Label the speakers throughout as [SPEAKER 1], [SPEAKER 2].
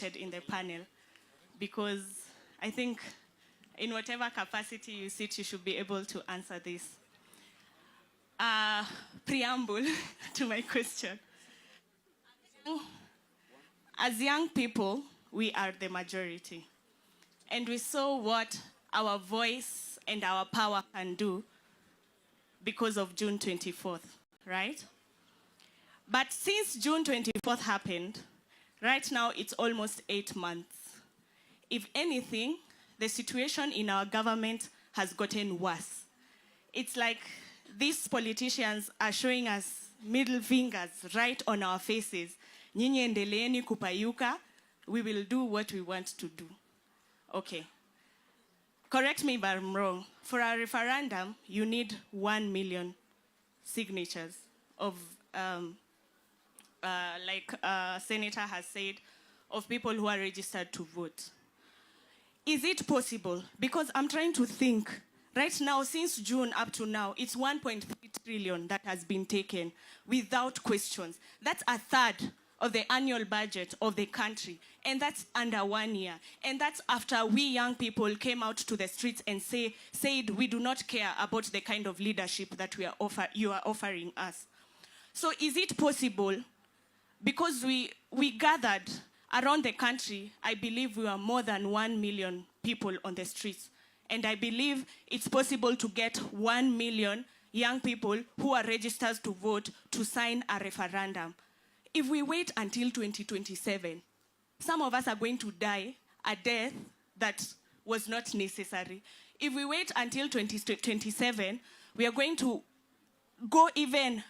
[SPEAKER 1] seated in the panel, because I think in whatever capacity you sit, you should be able to answer this. Preamble to my question. As young people, we are the majority. And we saw what our voice and our power can do because of June 24th, right? But since June 24th happened, right now it's almost 8 months. If anything, the situation in our government has gotten worse. It's like these politicians are showing us middle fingers right on our faces. "Nyinyi endeleeni kupayuka, we will do what we want to do." Okay. Correct me if I'm wrong. For a referendum, you need 1 million signatures of, like Senator has said, of people who are registered to vote. Is it possible? Because I'm trying to think. Right now, since June up to now, it's 1.3 trillion that has been taken without questions. That's a third of the annual budget of the country. And that's under one year. And that's after we young people came out to the streets and said we do not care about the kind of leadership that you are offering us. So is it possible, because we gathered around the country, I believe we are more than 1 million people on the streets. And I believe it's possible to get 1 million young people who are registered to vote to sign a referendum. If we wait until 2027, some of us are going to die a death that was not necessary. If we wait until 2027, we are going to go even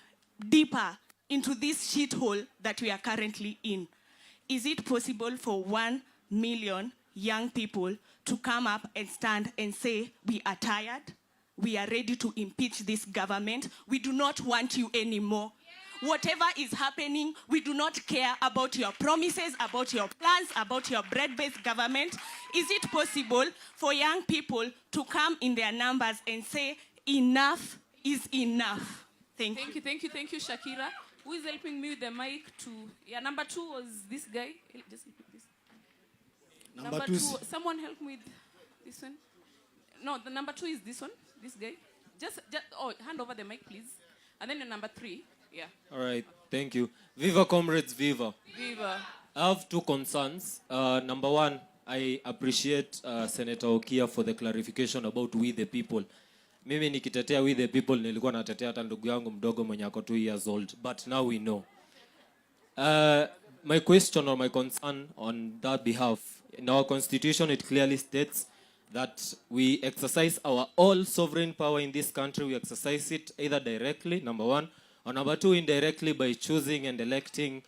[SPEAKER 1] deeper into this shithole that we are currently in. Is it possible for 1 million young people to come up and stand and say, "We are tired, we are ready to impeach this government, we do not want you anymore? Whatever is happening, we do not care about your promises, about your plans, about your broad-based government"? Is it possible for young people to come in their numbers and say, "Enough is enough"? Thank
[SPEAKER 2] Thank
[SPEAKER 1] you.
[SPEAKER 2] You, thank you, thank you, Shakira. Who is helping me with the mic to? Yeah, number two was this guy. Just this.
[SPEAKER 3] Number
[SPEAKER 2] two,
[SPEAKER 3] two.
[SPEAKER 2] Someone help me with this one. No, the number two is this one. This guy. Just oh, hand over the mic, please. And then the number three. Yeah.
[SPEAKER 4] All right, thank you. Viva comrades, viva.
[SPEAKER 2] Viva.
[SPEAKER 4] I have two concerns. Number one, I appreciate Senator Okia for the clarification about we the people. Mimi nikitetea we the people nilikuwa natetea hata ndugu yangu mdogo mwenye ako 2 years old, but now we know. My question or my concern on that behalf, in our constitution it clearly states that we exercise our all sovereign power in this country. We exercise it either directly, number one, or number two, indirectly by choosing and electing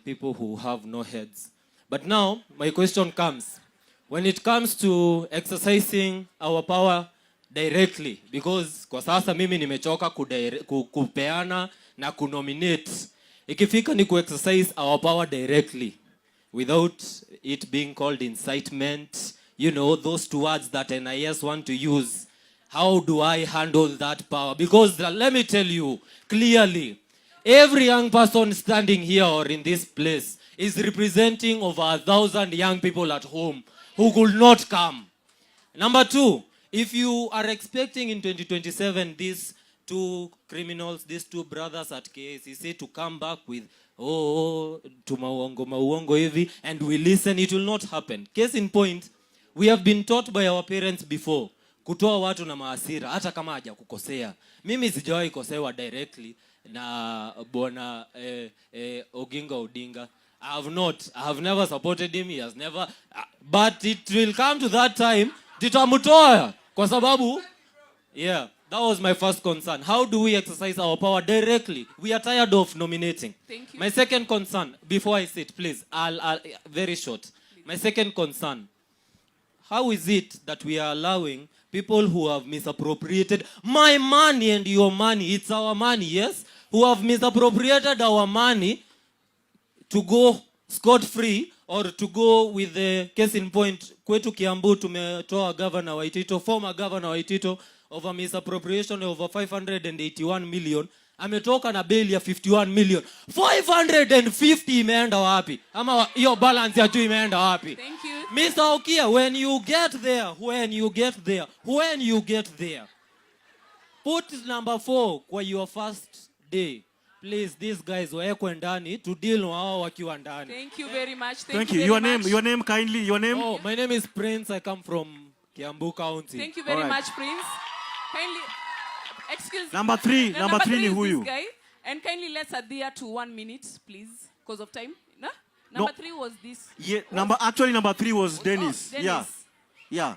[SPEAKER 4] people who have no heads. But now, my question comes. When it comes to exercising our power directly, because kwa sasa mimi nimechoka kupeana na kunominate. Ikifika ni kuexercise our power directly, without it being called incitement, those two words that NIS want to use. How do I handle that power? Because let me tell you clearly, every young person standing here or in this place is representing over 1,000 young people at home who could not come. Number two, if you are expecting in 2027 these two criminals, these two brothers at KICC to come back with oh, tumauongo mauongo hivi and we listen, it will not happen. Case in point, we have been taught by our parents before kutoa watu na mahasira hata kama hajakukosea. Mimi sijawahi kosewa directly na bwana Oginga Odinga. I have not. I have never supported him. He has never. But it will come to that time tutamtoa kwa sababu, yeah, that was my first concern. How do we exercise our power directly? We are tired of nominating.
[SPEAKER 2] Thank you.
[SPEAKER 4] My second concern, before I sit, please, I'll very short. My second concern: how is it that we are allowing people who have misappropriated my money and your money, it's our money, yes, who have misappropriated our money to go scot free or to go with the case in point, kwetu Kiambu tumetoa Governor Waititu, former Governor Waititu, over misappropriation of over 581 million. Ametoka na bail ya 51 million. 550 imeenda wapi? Ama hiyo balance ya juu imeenda wapi?
[SPEAKER 2] Thank you.
[SPEAKER 4] Mr. Okia, when you get there, when you get there, when you get there, put number 4 kwa your first day. Please, these guys waekwe ndani to deal na wao wakiwa ndani.
[SPEAKER 2] Thank you very much. Thank,
[SPEAKER 5] Thank
[SPEAKER 2] you
[SPEAKER 5] you.
[SPEAKER 2] very
[SPEAKER 5] Your name,
[SPEAKER 2] much.
[SPEAKER 5] your name kindly, your name.
[SPEAKER 4] Oh, my name is Prince. I come from Kiambu County.
[SPEAKER 2] Thank you very
[SPEAKER 5] All right.
[SPEAKER 2] much, Prince. Kindly, excuse
[SPEAKER 5] Number three,
[SPEAKER 2] No,
[SPEAKER 5] number three ni
[SPEAKER 2] is
[SPEAKER 5] huyu.
[SPEAKER 2] this guy. And kindly let's adhere to 1 minute, please, because of time. No? Number
[SPEAKER 5] No.
[SPEAKER 2] three was this.
[SPEAKER 5] Yeah, number actually number 3 was Dennis.
[SPEAKER 2] Oh, Dennis.
[SPEAKER 5] Yeah. Yeah.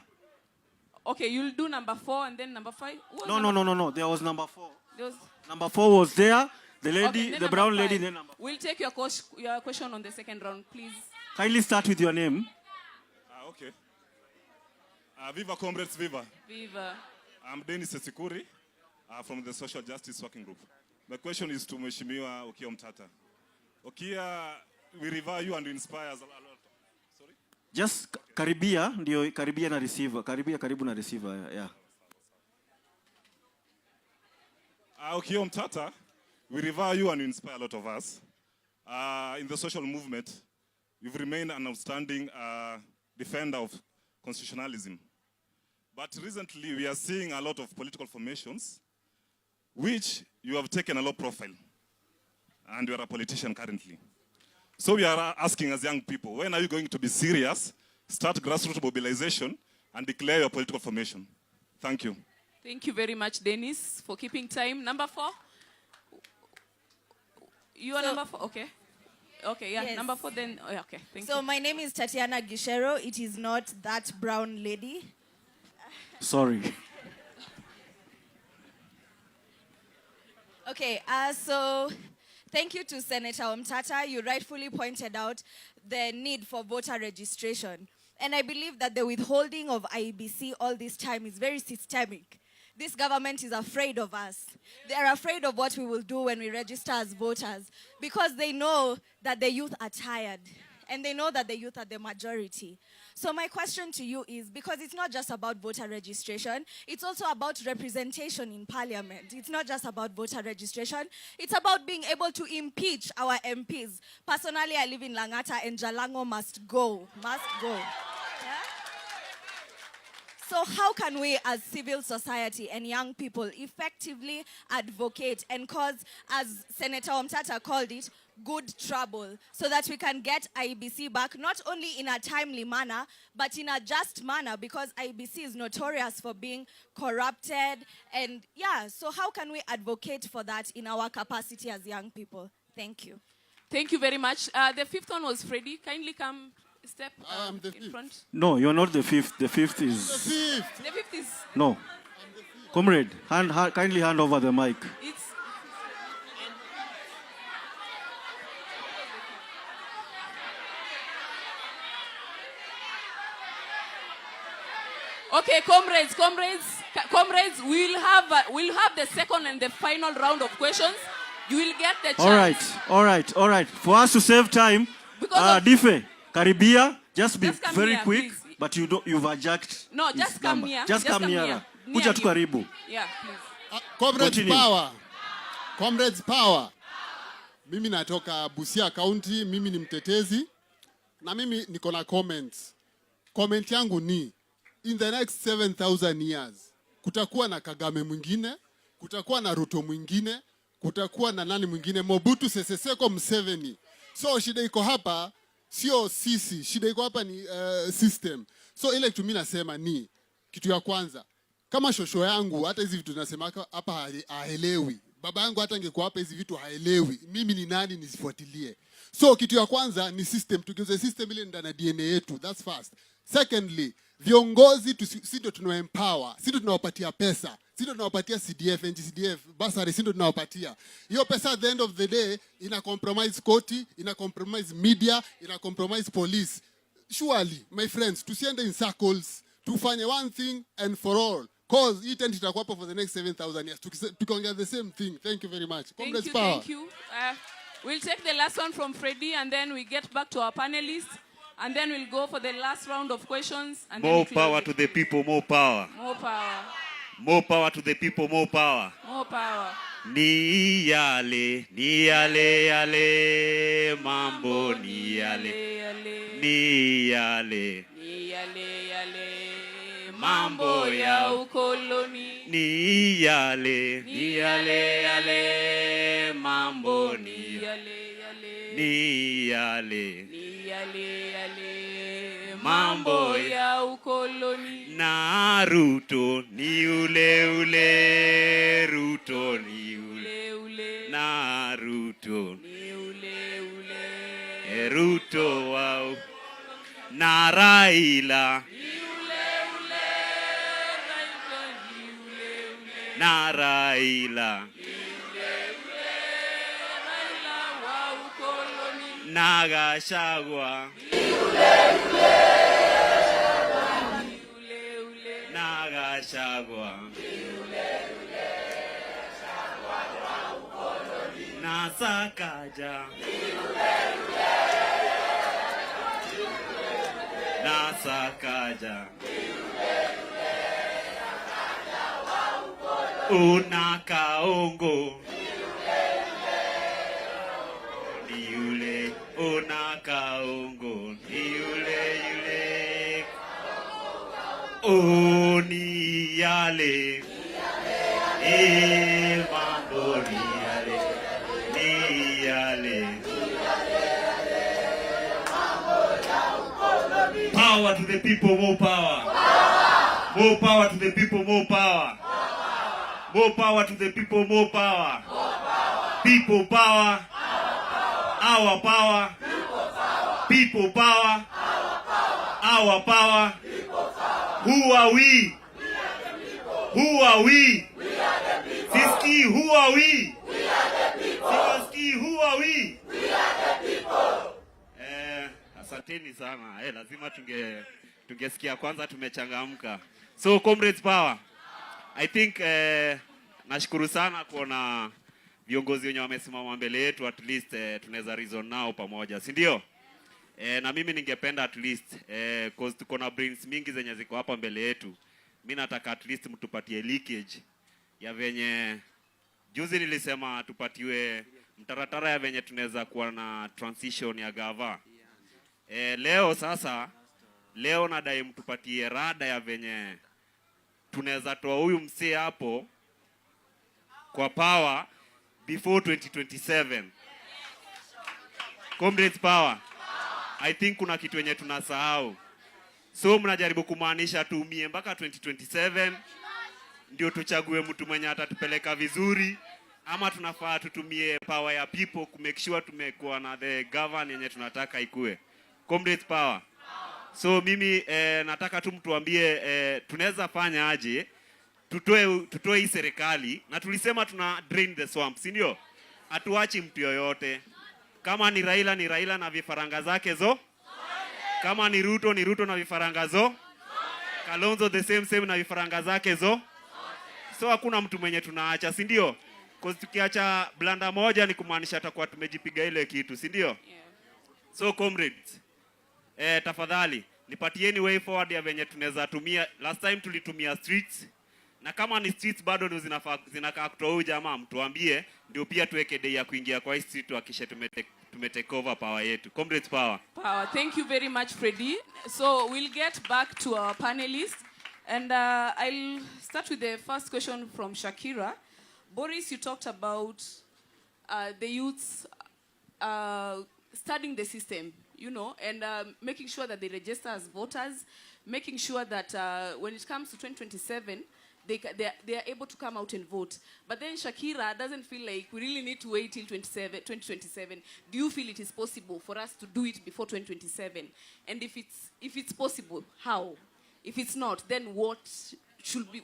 [SPEAKER 2] Okay, you'll do number four and then number five. Who was
[SPEAKER 5] No, no,
[SPEAKER 2] number-
[SPEAKER 5] no. There was number 4.
[SPEAKER 2] There was,
[SPEAKER 5] Number 4 was there. The lady,
[SPEAKER 2] okay, then
[SPEAKER 5] the
[SPEAKER 2] number
[SPEAKER 5] brown lady,
[SPEAKER 2] five.
[SPEAKER 5] then number.
[SPEAKER 2] We'll take your question on the second round, please.
[SPEAKER 5] Kindly start with your name.
[SPEAKER 6] Ah, okay. Viva comrades, viva.
[SPEAKER 2] Viva.
[SPEAKER 6] I'm Dennis Esikuri from the Social Justice Working Group. My question is to Mheshimiwa Okiya Omtatah. Okiya, we revere you and you inspire us a lot. Sorry?
[SPEAKER 5] Just karibia, ndio karibia na receiver. Karibia karibu na receiver. Yeah.
[SPEAKER 6] Okiya Omtatah, we revere you and you inspire a lot of us. In the social movement, you've remained an outstanding defender of constitutionalism. But recently, we are seeing a lot of political formations which you have taken a low profile, and you are a politician currently. So we are asking as young people, when are you going to be serious, start grassroots mobilization, and declare your political formation? Thank you.
[SPEAKER 2] Thank you very much, Dennis, for keeping time. Number four. You are number four? Okay. Okay, yeah.
[SPEAKER 7] Yes.
[SPEAKER 2] Number four, then. Oh, yeah, okay. Thank
[SPEAKER 7] So
[SPEAKER 2] you.
[SPEAKER 7] my name is Tatiana Gishero. It is not that brown lady.
[SPEAKER 5] Sorry.
[SPEAKER 7] Okay, so thank you to Senator Omtatah. You rightfully pointed out the need for voter registration. And I believe that the withholding of IEBC all this time is very systemic. This government is afraid of us. They are afraid of what we will do when we register as voters because they know that the youth are tired and they know that the youth are the majority. So my question to you is, because it's not just about voter registration, it's also about representation in parliament. It's not just about voter registration, it's about being able to impeach our MPs. Personally, I live in Langata and Jalango must go, must go. Yeah? So how can we as civil society and young people effectively advocate and cause, as Senator Omtatah called it, good trouble, so that we can get IEBC back, not only in a timely manner, but in a just manner, because IEBC is notorious for being corrupted. So how can we advocate for that in our capacity as young people? Thank you.
[SPEAKER 2] Thank you very much. The fifth one was Freddie. Kindly come step
[SPEAKER 3] I'm the
[SPEAKER 2] in
[SPEAKER 3] fifth.
[SPEAKER 2] front.
[SPEAKER 5] No, you're not the fifth. The fifth is...
[SPEAKER 3] The fifth.
[SPEAKER 2] The fifth is...
[SPEAKER 5] No. Comrade, kindly hand over the mic.
[SPEAKER 2] It's... Okay, comrades, comrades, comrades, we'll have the second and the final round of questions. You will get the chance.
[SPEAKER 5] All right, all right, all right. For us to save time,
[SPEAKER 2] Because of
[SPEAKER 5] Dife, karibia, just be
[SPEAKER 2] Just come
[SPEAKER 5] very
[SPEAKER 2] here,
[SPEAKER 5] quick,
[SPEAKER 2] please.
[SPEAKER 5] but you don't, you've hijacked
[SPEAKER 2] No,
[SPEAKER 5] his
[SPEAKER 2] just come
[SPEAKER 5] number.
[SPEAKER 2] near.
[SPEAKER 5] Just come nearer.
[SPEAKER 2] Near.
[SPEAKER 5] Kuja tu
[SPEAKER 2] Near him.
[SPEAKER 5] karibu.
[SPEAKER 2] Yeah, please.
[SPEAKER 3] Comrades
[SPEAKER 5] Continue.
[SPEAKER 3] power. Comrades power. Mimi natoka Busia County, mimi ni mtetezi na mimi niko na comments. Comment yangu ni in the next 7000 years kutakuwa na Kagame mwingine, kutakuwa na Ruto mwingine, kutakuwa na nani mwingine, Mobutu Sese Seko, Museveni. So shida iko hapa sio sisi, shida iko hapa ni system. So ile kitu mimi nasema ni kitu ya kwanza, kama shosho yangu hata hizi vitu tunasema hapa haelewi. Baba yangu hata angekuwa hapa hizi vitu haelewi. Mimi ni nani nisifuatilie? So kitu ya kwanza ni system, tugeuze system ile ndani ya DNA yetu. That's first. Secondly, viongozi si ndio tuna empower, si ndio tunawapatia pesa, si ndio tunawapatia CDF, NGCDF, bursary, si ndio tunawapatia. Hiyo pesa at the end of the day ina compromise koti, ina compromise media, ina compromise police. Surely, my friends, tusiende in circles, tufanye one thing and for all. Cause hii tent itakuwa hapo for the next 7,000 years. Tukiongea the same thing. Thank you very much.
[SPEAKER 2] Thank
[SPEAKER 3] Comrades
[SPEAKER 2] you,
[SPEAKER 3] power.
[SPEAKER 2] thank you. We'll take the last one from Freddie and then we get back to our panelists. And then we'll go for the last round of questions. And then
[SPEAKER 8] More
[SPEAKER 2] we close
[SPEAKER 8] power
[SPEAKER 2] it.
[SPEAKER 8] to the people, more power.
[SPEAKER 2] More power.
[SPEAKER 8] More power to the people, more power.
[SPEAKER 2] More power.
[SPEAKER 8] Ni yale, ni yale yale, mambo ni yale,
[SPEAKER 2] Yale,
[SPEAKER 8] ni yale,
[SPEAKER 2] ni yale yale,
[SPEAKER 8] mambo
[SPEAKER 2] mambo ya
[SPEAKER 8] ya
[SPEAKER 2] ukoloni.
[SPEAKER 8] Ni yale, ni yale yale, mambo ni
[SPEAKER 2] Yale yale,
[SPEAKER 8] ni yale,
[SPEAKER 2] ni yale yale,
[SPEAKER 8] mambo
[SPEAKER 2] mambo ya ukoloni.
[SPEAKER 8] Na Ruto ni ule ule, Ruto ni ule,
[SPEAKER 2] Ule ule,
[SPEAKER 8] na Ruto
[SPEAKER 2] ni ule ule,
[SPEAKER 8] e Ruto wao na Raila
[SPEAKER 2] ni ule ule, Raila ni ule ule,
[SPEAKER 8] na Raila
[SPEAKER 2] Raila wa ukoloni.
[SPEAKER 8] Na Gachagua
[SPEAKER 2] Ule ule,
[SPEAKER 8] na Gachagua na Sakaja na Sakaja una kaongo ni yule, una kaongo ni yule yule, oh, ni yale eh, mambo ni yale, ni yale. Power to the people, more power. More power to the people, more power. More power to the people, more power. People power. Our power. People power. Our power. Who are we? Who are we? Siski, who are we? Siski, who are we? Asanteni sana. Lazima tungesikia kwanza tumechangamka. So comrades, power. I think nashukuru sana kuona viongozi wenye wamesimama mbele yetu, at least tunaweza reason nao pamoja, si ndio? Na mimi ningependa at least cause tuko na brains mingi zenye ziko hapa mbele yetu. Mi nataka at least mtupatie leakage ya venye juzi nilisema tupatiwe mtaratara ya venye tunaweza kuwa na transition ya gava. Leo sasa, leo nadai mtupatie rada ya venye tunaweza toa huyu msee hapo kwa power before 2027. Comrades, power. I think kuna kitu yenye tunasahau. So mnajaribu kumaanisha tuumie mpaka 2027 ndio tuchague mtu mwenye atatupeleka vizuri, ama tunafaa tutumie power ya people ku make sure tumekuwa na the govern yenye tunataka ikue? Comrades, power. So mimi nataka tu mtuambie tunaweza fanya aje tutoe hii serikali, na tulisema tuna drain the swamp, si ndio? Hatuachi mtu yoyote. Kama ni Raila, ni Raila na vifaranga zake zo. Kama ni Ruto, ni Ruto na vifaranga zo. Kalonzo the same same na vifaranga zake zo. So hakuna mtu mwenye tunaacha, si ndio? Cause tukiacha blunder moja ni kumaanisha takuwa tumejipiga ile kitu, si ndio?
[SPEAKER 2] Yeah.
[SPEAKER 8] So comrades, tafadhali nipatieni way forward ya venye tunaweza tumia. Last time tulitumia streets, na kama ni streets bado ndio zinafaa zinakaa kutoa huyu jamaa, mtuambie ndio pia tuweke day ya kuingia kwa hii street tuhakikishe tume take over power yetu. Comrades, power.
[SPEAKER 2] Power. Thank you very much, Freddie. So we'll get back to our panelists. And I'll start with the first question from Shakira. Boris, you talked about the youths studying the system, and making sure that they register as voters, making sure that when it comes to 2027, they are able to come out and vote. But then Shakira doesn't feel like we really need to wait till 2027. Do you feel it is possible for us to do it before 2027? And if it's possible, how? If it's not, then what should we,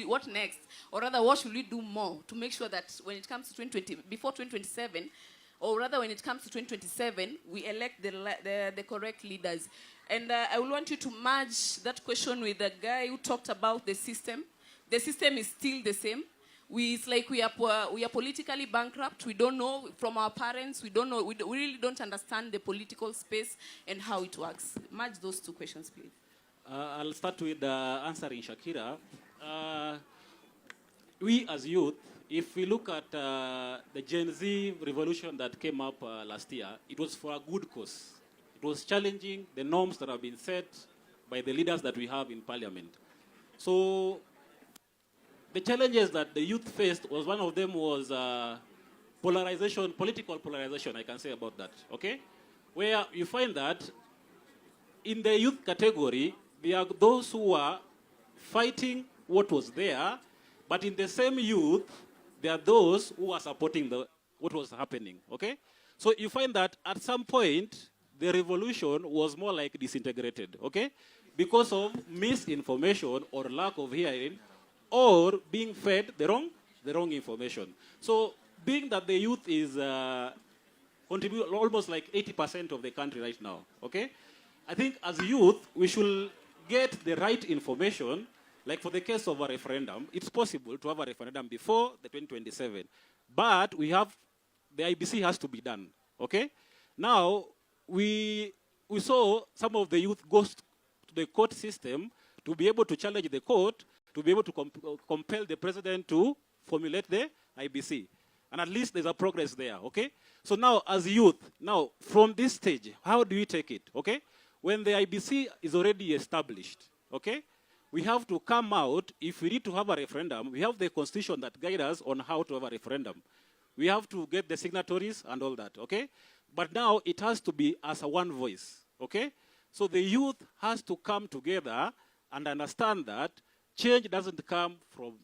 [SPEAKER 2] what next? Or rather, what should we do more to make sure that when it comes to 2020, before 2027, or rather when it comes to 2027, we elect the correct leaders? And I will want you to merge that question with the guy who talked about the system. The system is still the same. It's like we are politically bankrupt. We don't know from our parents. We don't know. We really don't understand the political space and how it works. Merge those two questions, please.
[SPEAKER 9] I'll start with answering Shakira. We as youth, If we look at the Gen Z revolution that came up last year, it was for a good cause. It was challenging the norms that have been set by the leaders that we have in parliament. So the challenges that the youth faced was, one of them was polarization, political polarization, I can say about that, okay? Where you find that in the youth category, there are those who are fighting what was there, but in the same youth, there are those who are supporting what was happening, okay? So you find that at some point, the revolution was more like disintegrated, okay? Because of misinformation or lack of hearing or being fed the wrong information. So being that the youth is contribute almost like 80% of the country right now, okay? I think as youth, we should get the right information. Like for the case of a referendum, it's possible to have a referendum before the 2027, but the IEBC has to be done, okay? Now, we saw some of the youth go to the court system to be able to challenge the court, to be able to compel the president to formulate the IEBC. And at least there's a progress there, okay? So now, as youth, now from this stage, how do we take it, okay? When the IEBC is already established, okay? We have to come out, if we need to have a referendum, we have the constitution that guides us on how to have a referendum. We have to get the signatories and all that, okay? But now it has to be as a one voice, okay? So the youth has to come together and understand that change doesn't come from,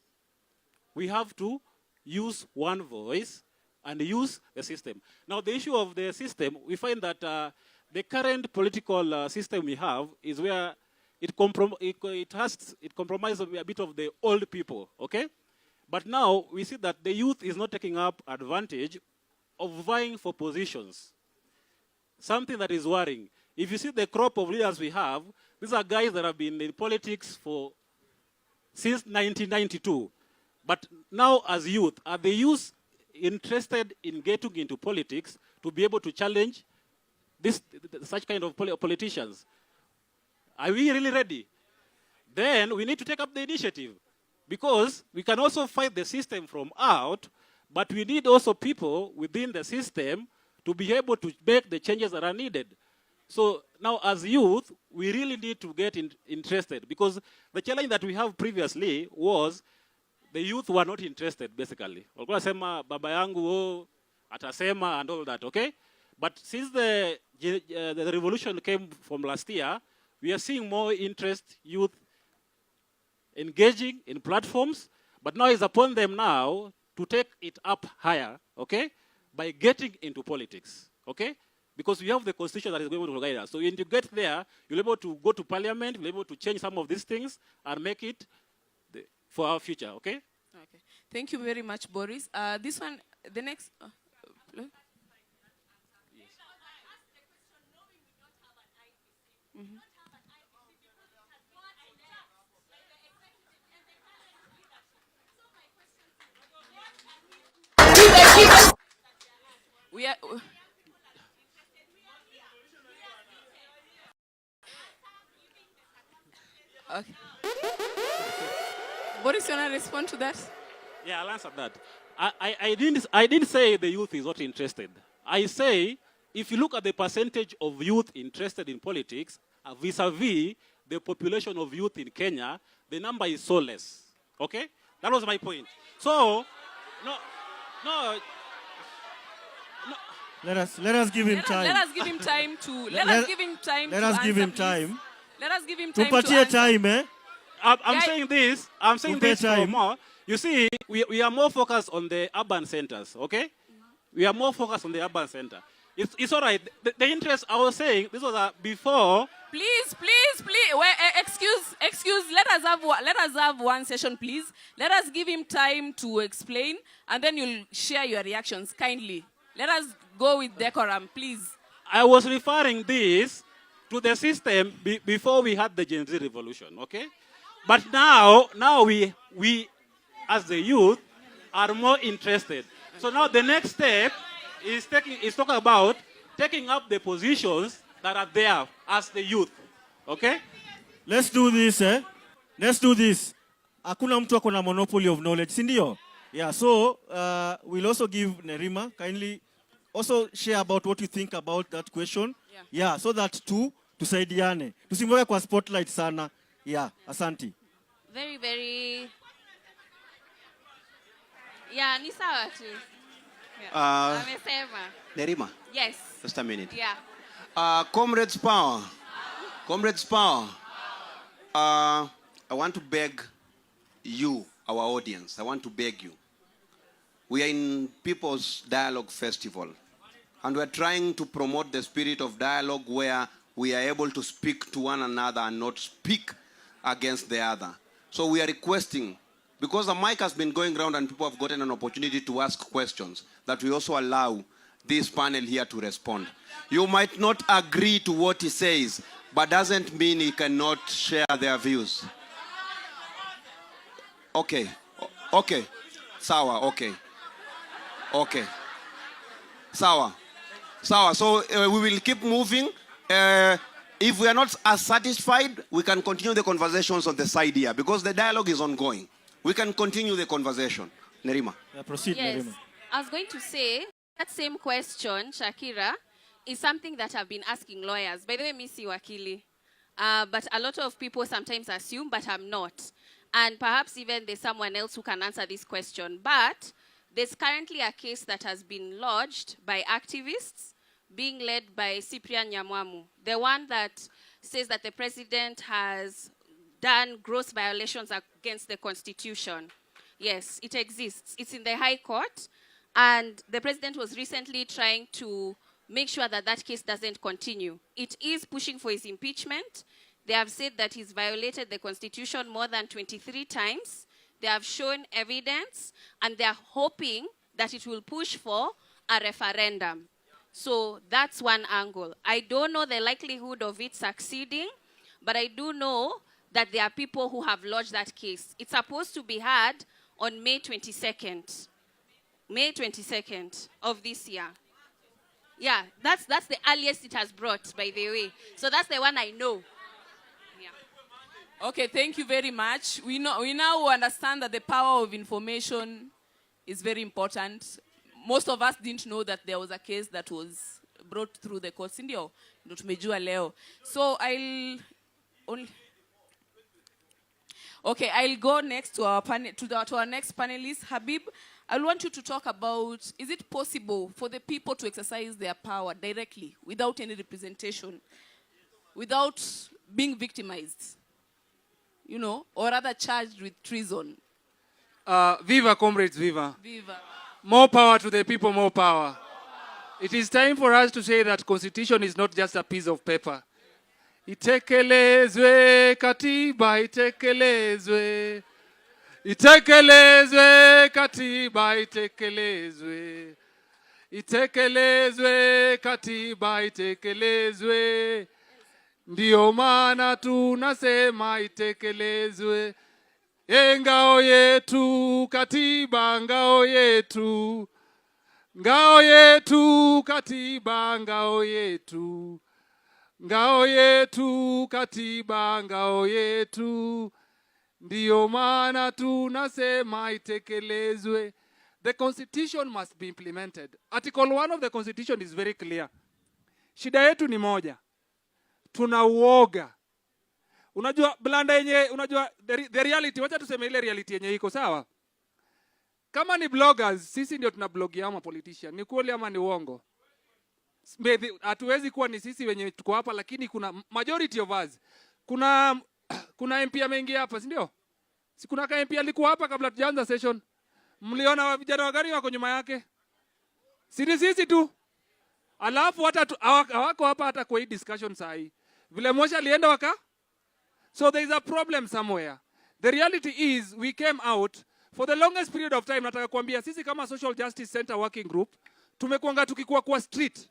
[SPEAKER 9] we have to use one voice and use the system. Now, the issue of the system, we find that the current political system we have is where it compromises a bit of the old people, okay? But now we see that the youth is not taking up advantage of vying for positions. Something that is worrying. If you see the crop of leaders we have, these are guys that have been in politics for since 1992. But now as youth, are the youth interested in getting into politics to be able to challenge such kind of politicians? Are we really ready? Then we need to take up the initiative, because we can also fight the system from out, but we need also people within the system to be able to make the changes that are needed. So now as youth, we really need to get interested, because the challenge that we have previously was the youth were not interested basically. Walikuwa wanasema baba yangu, oh, atasema and all that, okay? But since the revolution came from last year, we are seeing more interest, youth engaging in platforms, but now it's upon them now to take it up higher, okay? By getting into politics, okay? Because we have the constitution that is going to guide us. So when you get there, you'll be able to go to parliament, you'll be able to change some of these things and make it for our future, okay?
[SPEAKER 2] Okay. Thank you very much, Boris. This one, the next. We are. Okay. Boris, you want to respond to that?
[SPEAKER 9] Yeah, I'll answer that. I didn't say the youth is not interested. I say, if you look at the percentage of youth interested in politics vis-a-vis the population of youth in Kenya, the number is so less. Okay? That was my point. So, no.
[SPEAKER 5] Let us give him time.
[SPEAKER 2] Let us give him time to. Let us give him time
[SPEAKER 5] Let
[SPEAKER 2] to
[SPEAKER 5] us give
[SPEAKER 2] answer,
[SPEAKER 5] him
[SPEAKER 2] please.
[SPEAKER 5] Time.
[SPEAKER 2] Let us give him time to
[SPEAKER 5] Tupatie
[SPEAKER 2] answer.
[SPEAKER 5] Time, eh?
[SPEAKER 9] I'm saying this. I'm saying
[SPEAKER 5] Tupe
[SPEAKER 9] this for
[SPEAKER 5] time.
[SPEAKER 9] More. You see, we are more focused on the urban centers, okay? We are more focused on the urban center. It's all right. The interest I was saying, this was before.
[SPEAKER 2] Please, please, please. Wait, excuse, excuse. Let us have one session, please. Let us give him time to explain, and then you'll share your reactions kindly. Let us go with decorum, please.
[SPEAKER 9] I was referring this to the system before we had the Gen Z revolution, okay? But now we, as the youth, are more interested. So now the next step is talking about taking up the positions that are there as the youth, okay?
[SPEAKER 5] Let's do this, eh? Let's do this. Hakuna mtu ako na monopoly of knowledge, si ndio? Yeah, so we'll also give Nerima, kindly also share about what you think about that question. Yeah, so that tu tusaidiane. Tusimweke kwa spotlight sana. Yeah, asante.
[SPEAKER 10] Very, very. Yeah, ni sawa tu. Yeah. Amesema.
[SPEAKER 11] Nerima,
[SPEAKER 10] Yes.
[SPEAKER 11] just a minute.
[SPEAKER 10] Yeah.
[SPEAKER 11] Comrades power. Comrades power. I want to beg you, our audience, I want to beg you. We are in People's Dialogue Festival, and we are trying to promote the spirit of dialogue where we are able to speak to one another and not speak against the other. So we are requesting, because the mic has been going round and people have gotten an opportunity to ask questions, that we also allow this panel here to respond. You might not agree to what he says, but doesn't mean he cannot share their views. Okay, sawa, okay, sawa, sawa. So we will keep moving. If we are not as satisfied, we can continue the conversations on the side here because the dialogue is ongoing. We can continue the conversation. Nerima.
[SPEAKER 5] Yeah, proceed,
[SPEAKER 10] Yes.
[SPEAKER 5] Nerima.
[SPEAKER 10] I was going to say that same question, Shakira, is something that I've been asking lawyers. By the way, mi si wakili. But a lot of people sometimes assume, but I'm not. And perhaps even there's someone else who can answer this question. But there's currently a case that has been lodged by activists being led by Cyprian Nyamwamu, the one that says that the president has done gross violations against the constitution. Yes, it exists. It's in the High Court. And the president was recently trying to make sure that that case doesn't continue. It is pushing for his impeachment. They have said that he's violated the constitution more than 23 times. They have shown evidence, and they are hoping that it will push for a referendum. So that's one angle. I don't know the likelihood of it succeeding, but I do know that there are people who have lodged that case. It's supposed to be heard on May 22nd. May 22nd of this year. Yeah, that's the earliest it has brought, by the way. So that's the one I know. Yeah.
[SPEAKER 2] Okay, thank you very much. We now understand that the power of information is very important. Most of us didn't know that there was a case that was brought through the courts. Ndio, ndio tumejua leo. So I'll only. Okay, I'll go next to our panel, to our next panelist, Habib. I want you to talk about, is it possible for the people to exercise their power directly without any representation, without being victimized, or rather charged with treason?
[SPEAKER 12] Viva, comrades, viva.
[SPEAKER 2] Viva.
[SPEAKER 12] More power to the people, more power. It is time for us to say that constitution is not just a piece of paper. Itekelezwe katiba, itekelezwe. Itekelezwe katiba, itekelezwe. Itekelezwe katiba, itekelezwe. Ndiyo maana tunasema itekelezwe. E, ngao yetu katiba, ngao yetu, ngao yetu katiba, ngao yetu, ngao yetu katiba, ngao yetu, ndiyo maana tunasema itekelezwe. The constitution must be implemented. Article 1 of the constitution is very clear. Shida yetu ni moja, tuna uoga. Unajua blunder yenye, unajua the reality, wacha tuseme ile reality yenye iko sawa. Kama ni bloggers, sisi ndio tuna blogia ama politician. Ni kweli ama ni uongo? Hatuwezi kuwa ni sisi wenye tuko hapa, lakini kuna majority of us. Kuna MP ameingia hapa, si ndio? Si kuna ka MP alikuwa hapa kabla tujaanza session? Mliona vijana wa gari wako nyuma yake? Si ni sisi tu. Alafu hata hawako hapa hata kwa hii discussion saa hii. Vile Mosha alienda waka. So there is a problem somewhere. The reality is we came out for the longest period of time. Nataka kuambia sisi kama Social Justice Center Working Group tumekuanga tukikuwa kwa street.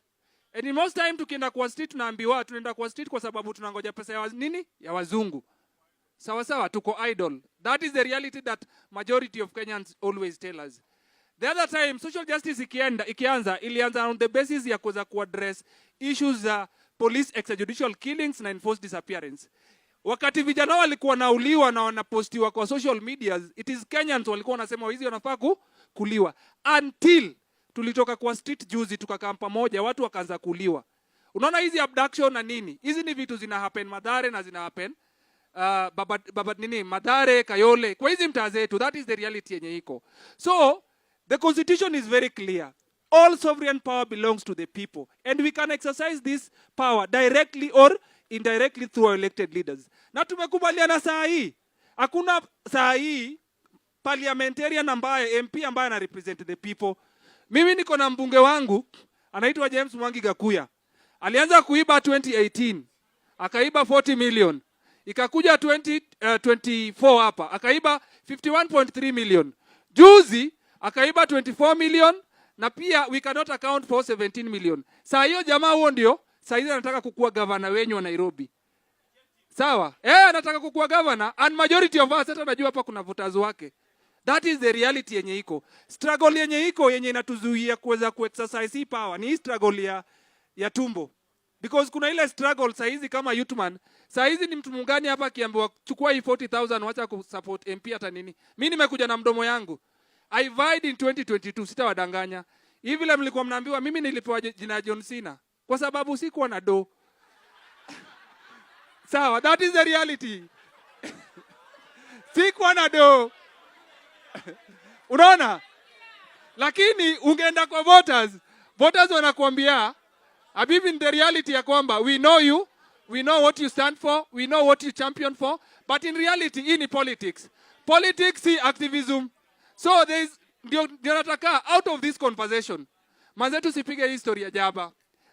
[SPEAKER 12] And in most time tukienda kwa street tunaambiwa tunaenda kwa street kwa sababu tunangoja pesa ya nini? Ya wazungu. Sawa sawa, tuko idle. That is the reality that majority of Kenyans always tell us. The other time social justice ikianza ilianza on the basis ya kuweza kuaddress issues za police extrajudicial killings na enforced disappearance. Wakati vijana walikuwa nauliwa na wanapostiwa kwa social medias, it is Kenyans walikuwa wanasema wizi wanafaa kuliwa, until tulitoka kwa street juzi tukakaa pamoja, watu wakaanza kuliwa. Unaona hizi abduction na nini, hizi ni vitu zina happen Mathare na zina happen baba, baba nini, Mathare, Kayole, kwa hizi mtaa zetu. That is the reality yenye iko. So the constitution is very clear: all sovereign power belongs to the people, and we can exercise this power directly or indirectly through our elected leaders. Na tumekubaliana saa hii hakuna saa hii parliamentarian ambaye, MP ambaye ana represent the people. Mimi niko na mbunge wangu anaitwa James Mwangi Gakuya. Alianza kuiba 2018, akaiba 40 million. Ikakuja 2024 hapa akaiba 51.3 million. Juzi akaiba 24 million, na pia we cannot account for 17 million. Saa hiyo jamaa huo ndio saa hizi anataka kukuwa gavana wenyu wa Nairobi. Sawa? Eh, anataka kukuwa governor, and majority of us, hata najua hapa kuna voters wake. That is the reality yenye iko. Struggle yenye iko, yenye inatuzuia kuweza kuexercise hii power, ni hii struggle ya tumbo. Because kuna ile struggle saa hizi kama youthman, saa hizi ni mtu mgani hapa akiambiwa chukua hii 40,000, wacha kusupport MP hata nini? Mimi nimekuja na mdomo yangu. I vied in 2022, sitawadanganya. Hivi vile mlikuwa mnaambiwa, mimi nilipewa jina ya John Cena kwa sababu sikuwa na do. Sawa, that is the reality. Sikuwa na do. Unaona? Lakini ungeenda kwa voters, voters wanakuambia, Habibi, in the reality ya kwamba we know you, we know what you stand for, we know what you champion for, but in reality hii ni politics. Politics si activism. So there is, ndio nataka out of this conversation, manze, tusipige history ya jaba.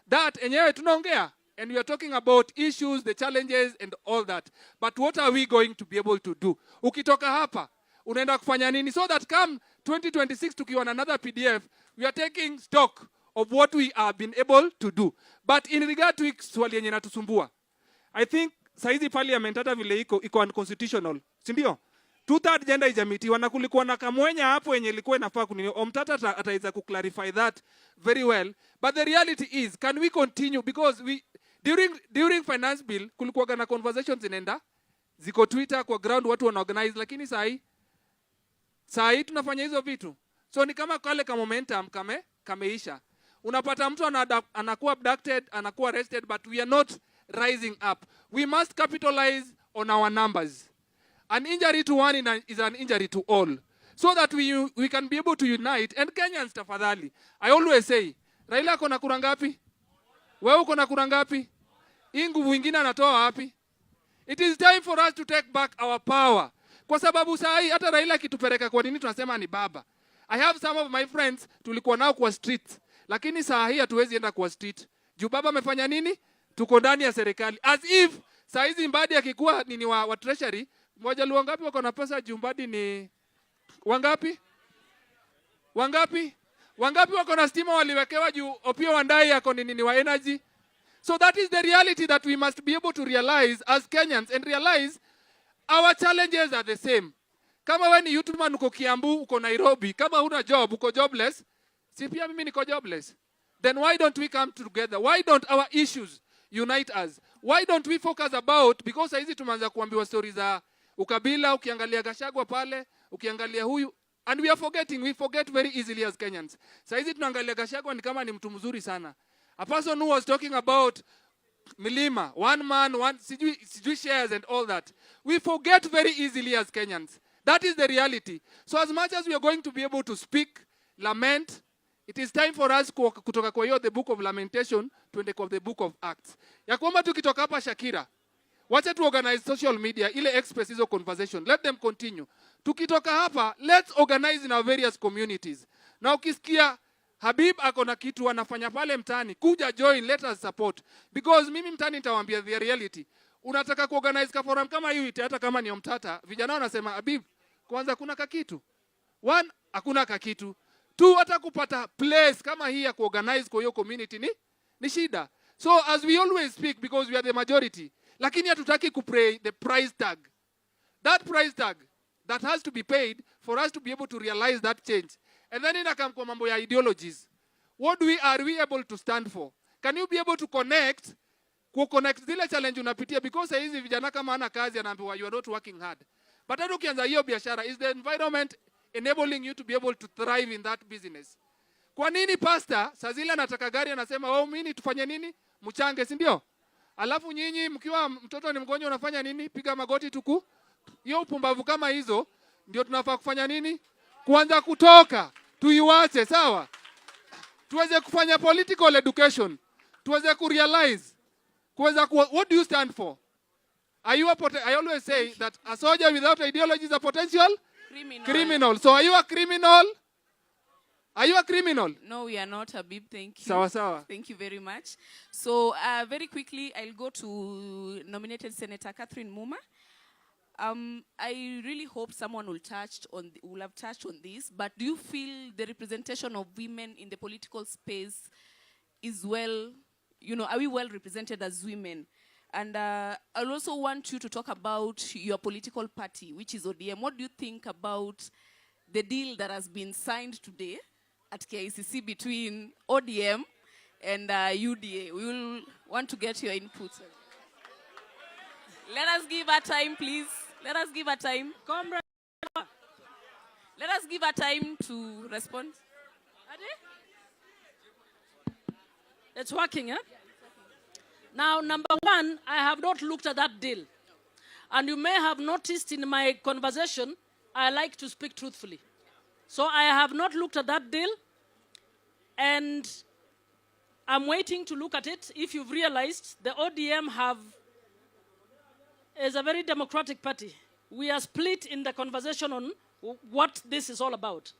[SPEAKER 12] That enyewe tunaongea and we are talking about issues, the challenges and all that. But what are we going to be able to do? Ukitoka hapa unaenda kufanya nini so that come 2026 tukiwa na another PDF, we are taking stock of what we have been able to do. But in regard to hii swali yenye natusumbua, I think saizi parliament hata vile iko, iko unconstitutional, si ndio? Two third agenda ijamitiwa na kulikuwa na kamwenya hapo yenye ilikuwa inafaa kunini. Omtata ataweza kuclarify that very well. But the reality is, can we continue? Because we during finance bill kulikuwa na conversations zinaenda, ziko Twitter, kwa ground watu wanaorganize, lakini saa hii tunafanya hizo vitu, so ni kama kale ka momentum kameisha. Unapata mtu anakuwa abducted, anakuwa arrested, but we are not rising up. We must capitalize on our numbers. An injury to one is an injury to all, so that we can be able to unite. And Kenyans, tafadhali, I always say, Raila ako na kura ngapi? Wewe uko na kura ngapi? Hii nguvu ingine anatoa wapi? It is time for us to take back our power, kwa sababu saa hii hata Raila akitupeleka kwa nini, tunasema ni baba. I have some of my friends tulikuwa nao kwa street, lakini saa hii hatuwezi enda kwa street juu baba amefanya nini? Tuko ndani ya serikali. As if saa hizi Mbadi akikuwa nini wa treasury, Wajaluo ngapi wako na pesa juu Mbadi ni wangapi? Wangapi? Wangapi wako na stima waliwekewa juu Opiyo Wandayi ako ni nini wa energy? So that is the reality that we must be able to realize as Kenyans and realize our challenges are the same. Kama we ni youthman uko Kiambu, uko Nairobi, kama huna job, uko jobless, si pia mimi niko jobless? Then why don't we come together? Why don't our issues unite us? Why don't we focus about, because saizi tumeanza kuambiwa stories za ukabila, ukiangalia Gachagua pale, ukiangalia huyu, and we are forgetting, we forget very easily as Kenyans. Saizi tunaangalia Gachagua ni kama ni mtu mzuri sana. A person who was talking about milima, one man, one sijui shares and all that. We forget very easily as Kenyans. That is the reality. So as much as we are going to be able to speak, lament, it is time for us kutoka kwa hiyo the book of lamentation tuende kwa the book of Acts. Ya kwamba tukitoka hapa, Shakira, wacha tu organize social media ile express hizo conversation. Let them continue. Tukitoka hapa, let's organize in our various communities. Na ukisikia Habib ako na kitu anafanya pale mtaani, kuja join, let us support. Because mimi mtaani nitawaambia the reality. Unataka kuorganize ka forum kama hii, hata kama ni Omtata, vijana wanasema, "Habib, kwanza kuna kakitu. One, hakuna kakitu. Two, hata kupata place kama hii ya kuorganize kwa hiyo community ni shida." So as we always speak, because we are the majority, lakini hatutaki kupay the price tag. That price tag that has to be paid for us to be able to realize that change. And then inacome kwa mambo ya ideologies. What do we are we able to stand for? Can you be able to connect Ku connect zile challenge unapitia, because saa hizi vijana kama hana kazi anaambiwa, "You are not working hard." But hata ukianza hiyo biashara, is the environment enabling you to be able to thrive in that business? Kwa nini pastor saa zile anataka gari anasema, "Waumini tufanye nini? Mchange," si ndio? Alafu nyinyi mkiwa mtoto ni mgonjwa unafanya nini? Piga magoti tuku. Hiyo upumbavu kama hizo ndio tunafaa kufanya nini? Kuanza kutoka, tuiwache, sawa? Tuweze kufanya political education, tuweze kurealize, kuweza ku, what do you stand for? Are you a I always say that a soldier without ideology is a potential
[SPEAKER 2] Criminal.
[SPEAKER 12] Criminal. So are you a criminal? Are you a criminal?
[SPEAKER 2] No, we are not, Habib. Thank you.
[SPEAKER 12] Sawa sawa.
[SPEAKER 2] Thank you very much. So, very quickly, I'll go to nominated Senator Catherine Muma. I really hope someone will have touched on this. But do you feel the representation of women in the political space is well, are we well represented as women? And I'll also want you to talk about your political party, which is ODM. What do you think about the deal that has been signed today at KICC between ODM and UDA? We will want to get your input. Let us give her time, please. Let us give her time.
[SPEAKER 13] Comrade,
[SPEAKER 2] Let us give her time to respond.
[SPEAKER 13] Adi? It's working, eh? Now, number one, I have not looked at that deal. And you may have noticed in my conversation, I like to speak truthfully. So I have not looked at that deal, and I'm waiting to look at it. If you've realized, the ODM have is a very democratic party. We are split in the conversation on what this is all about.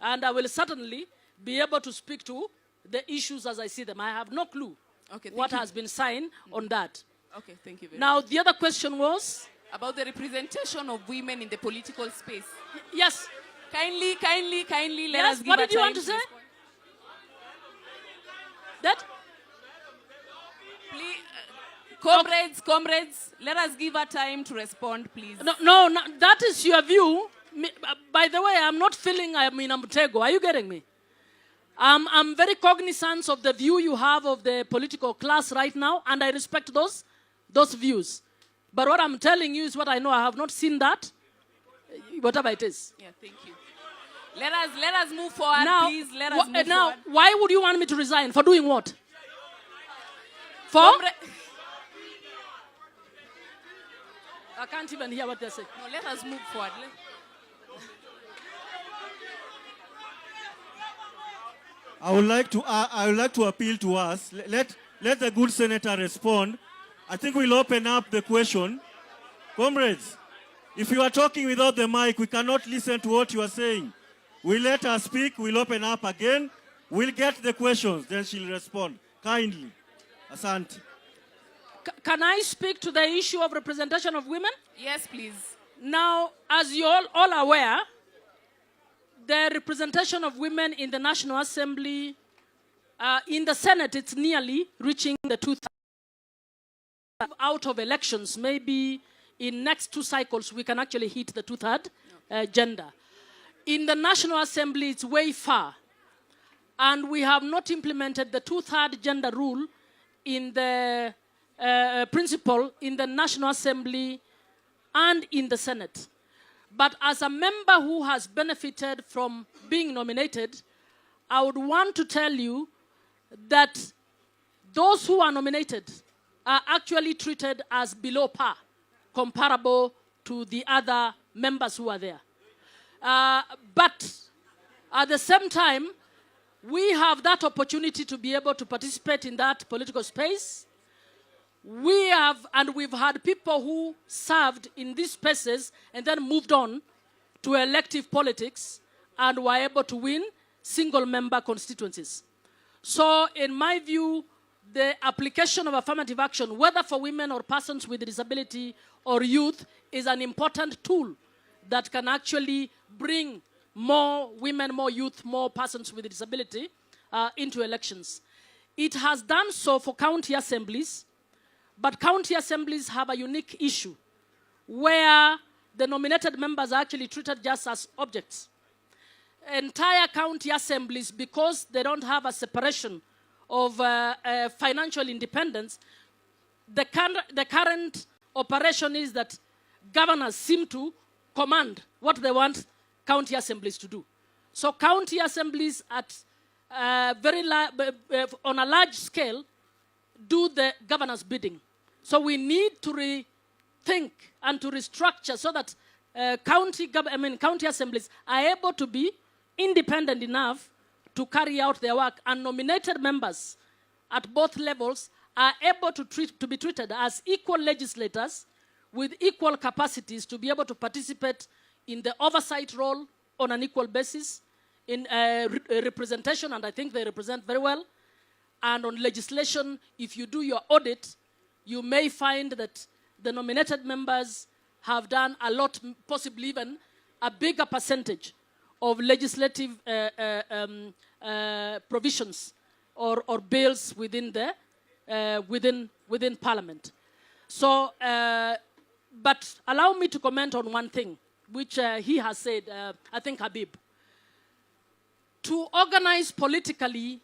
[SPEAKER 13] And I will certainly be able to speak to the issues as I see them. I have no clue
[SPEAKER 2] Okay, thank
[SPEAKER 13] what
[SPEAKER 2] you.
[SPEAKER 13] Has been signed on that.
[SPEAKER 2] Okay, thank you very
[SPEAKER 13] Now,
[SPEAKER 2] much.
[SPEAKER 13] The other question was?
[SPEAKER 2] About the representation of women in the political space.
[SPEAKER 13] Yes.
[SPEAKER 2] Kindly, kindly, kindly let
[SPEAKER 13] Yes,
[SPEAKER 2] us give
[SPEAKER 13] what
[SPEAKER 2] her
[SPEAKER 13] did you
[SPEAKER 2] time
[SPEAKER 13] want to say?
[SPEAKER 2] Respond.
[SPEAKER 13] That?
[SPEAKER 2] Please, comrades, comrades, let us give her time to respond, please.
[SPEAKER 13] No, that is your view. By the way, I'm not feeling I'm in a mtego. Are you getting me? I'm very cognizant of the view you have of the political class right now, and I respect those views. But what I'm telling you is what I know. I have not seen that, whatever it is.
[SPEAKER 2] Yeah, thank you. Let us move forward,
[SPEAKER 13] Now,
[SPEAKER 2] please. Let us move
[SPEAKER 13] now,
[SPEAKER 2] forward.
[SPEAKER 13] why would you want me to resign? For doing what? For? I can't even hear what they're saying.
[SPEAKER 2] No, let us move forward.
[SPEAKER 5] I would like to appeal to us. Let the good senator respond. I think we'll open up the question. Comrades, if you are talking without the mic, we cannot listen to what you are saying. We let her speak, we'll open up again. We'll get the questions, then she'll respond. Kindly. Asante.
[SPEAKER 13] Can I speak to the issue of representation of women?
[SPEAKER 2] Yes, please.
[SPEAKER 13] Now, as you all aware, the representation of women in the National Assembly, in the Senate, it's nearly reaching the two-thirds. Out of elections, maybe in next two cycles, we can actually hit the two-third gender. In the National Assembly, it's way far. And we have not implemented the two-third gender rule in the principle in the National Assembly and in the Senate. But as a member who has benefited from being nominated, I would want to tell you that those who are nominated are actually treated as below par, comparable to the other members who are there. But at the same time, we have that opportunity to be able to participate in that political space. We have, and we've had people who served in these spaces and then moved on to elective politics and were able to win single member constituencies. So, in my view, the application of affirmative action, whether for women or persons with disability or youth, is an important tool that can actually bring more women, more youth, more persons with disability into elections. It has done so for county assemblies, but county assemblies have a unique issue where the nominated members are actually treated just as objects. Entire county assemblies, because they don't have a separation of financial independence, The current operation is that governors seem to command what they want county assemblies to do. So county assemblies at very on a large scale do the governor's bidding. So we need to rethink and to restructure so that I mean, county assemblies are able to be independent enough to carry out their work, and nominated members at both levels are able to be treated as equal legislators with equal capacities to be able to participate in the oversight role on an equal basis, in representation, and I think they represent very well, and on legislation, if you do your audit, you may find that the nominated members have done a lot, possibly even a bigger percentage of legislative provisions or bills within Parliament. But allow me to comment on one thing, which he has said, I think Habib. To organize politically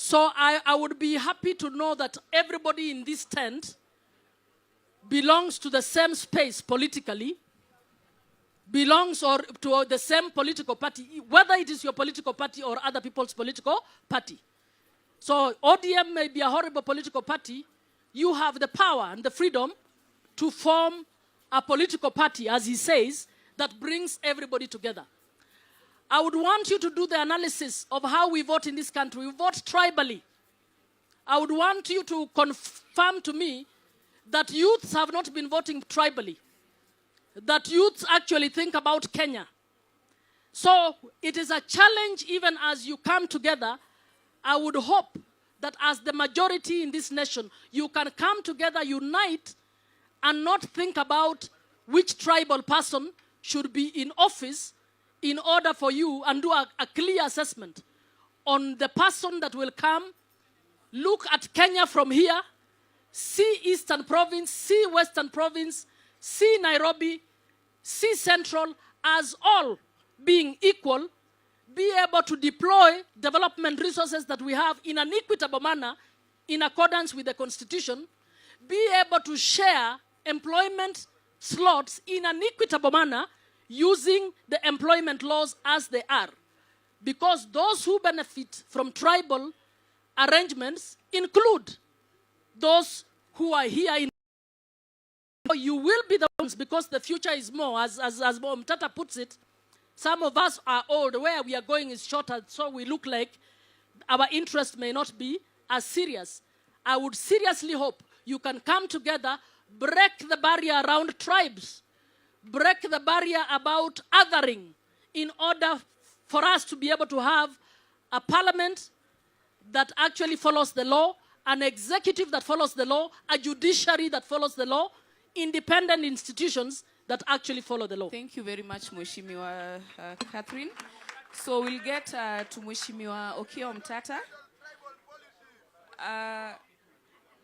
[SPEAKER 13] So I would be happy to know that everybody in this tent belongs to the same space politically, belongs or to the same political party, whether it is your political party or other people's political party. So ODM may be a horrible political party. You have the power and the freedom to form a political party, as he says, that brings everybody together. I would want you to do the analysis of how we vote in this country. We vote tribally. I would want you to confirm to me that youths have not been voting tribally, that youths actually think about Kenya. So it is a challenge even as you come together. I would hope that as the majority in this nation, you can come together, unite, and not think about which tribal person should be in office in order for you, and do a clear assessment on the person that will come, look at Kenya from here, see Eastern Province, see Western Province, see Nairobi, see Central, as all being equal, be able to deploy development resources that we have in an equitable manner in accordance with the Constitution, be able to share employment slots in an equitable manner using the employment laws as they are. Because those who benefit from tribal arrangements include those who are here in. You will be the ones, because the future is more, as Omtatah puts it, some of us are old, where we are going is shorter, so we look like our interest may not be as serious. I would seriously hope you can come together, break the barrier around tribes, break the barrier about othering, in order for us to be able to have a parliament that actually follows the law, an executive that follows the law, a judiciary that follows the law, independent institutions that actually follow the law.
[SPEAKER 2] Thank you very much, Mheshimiwa Catherine. So we'll get to Mheshimiwa Okiya Omtatah.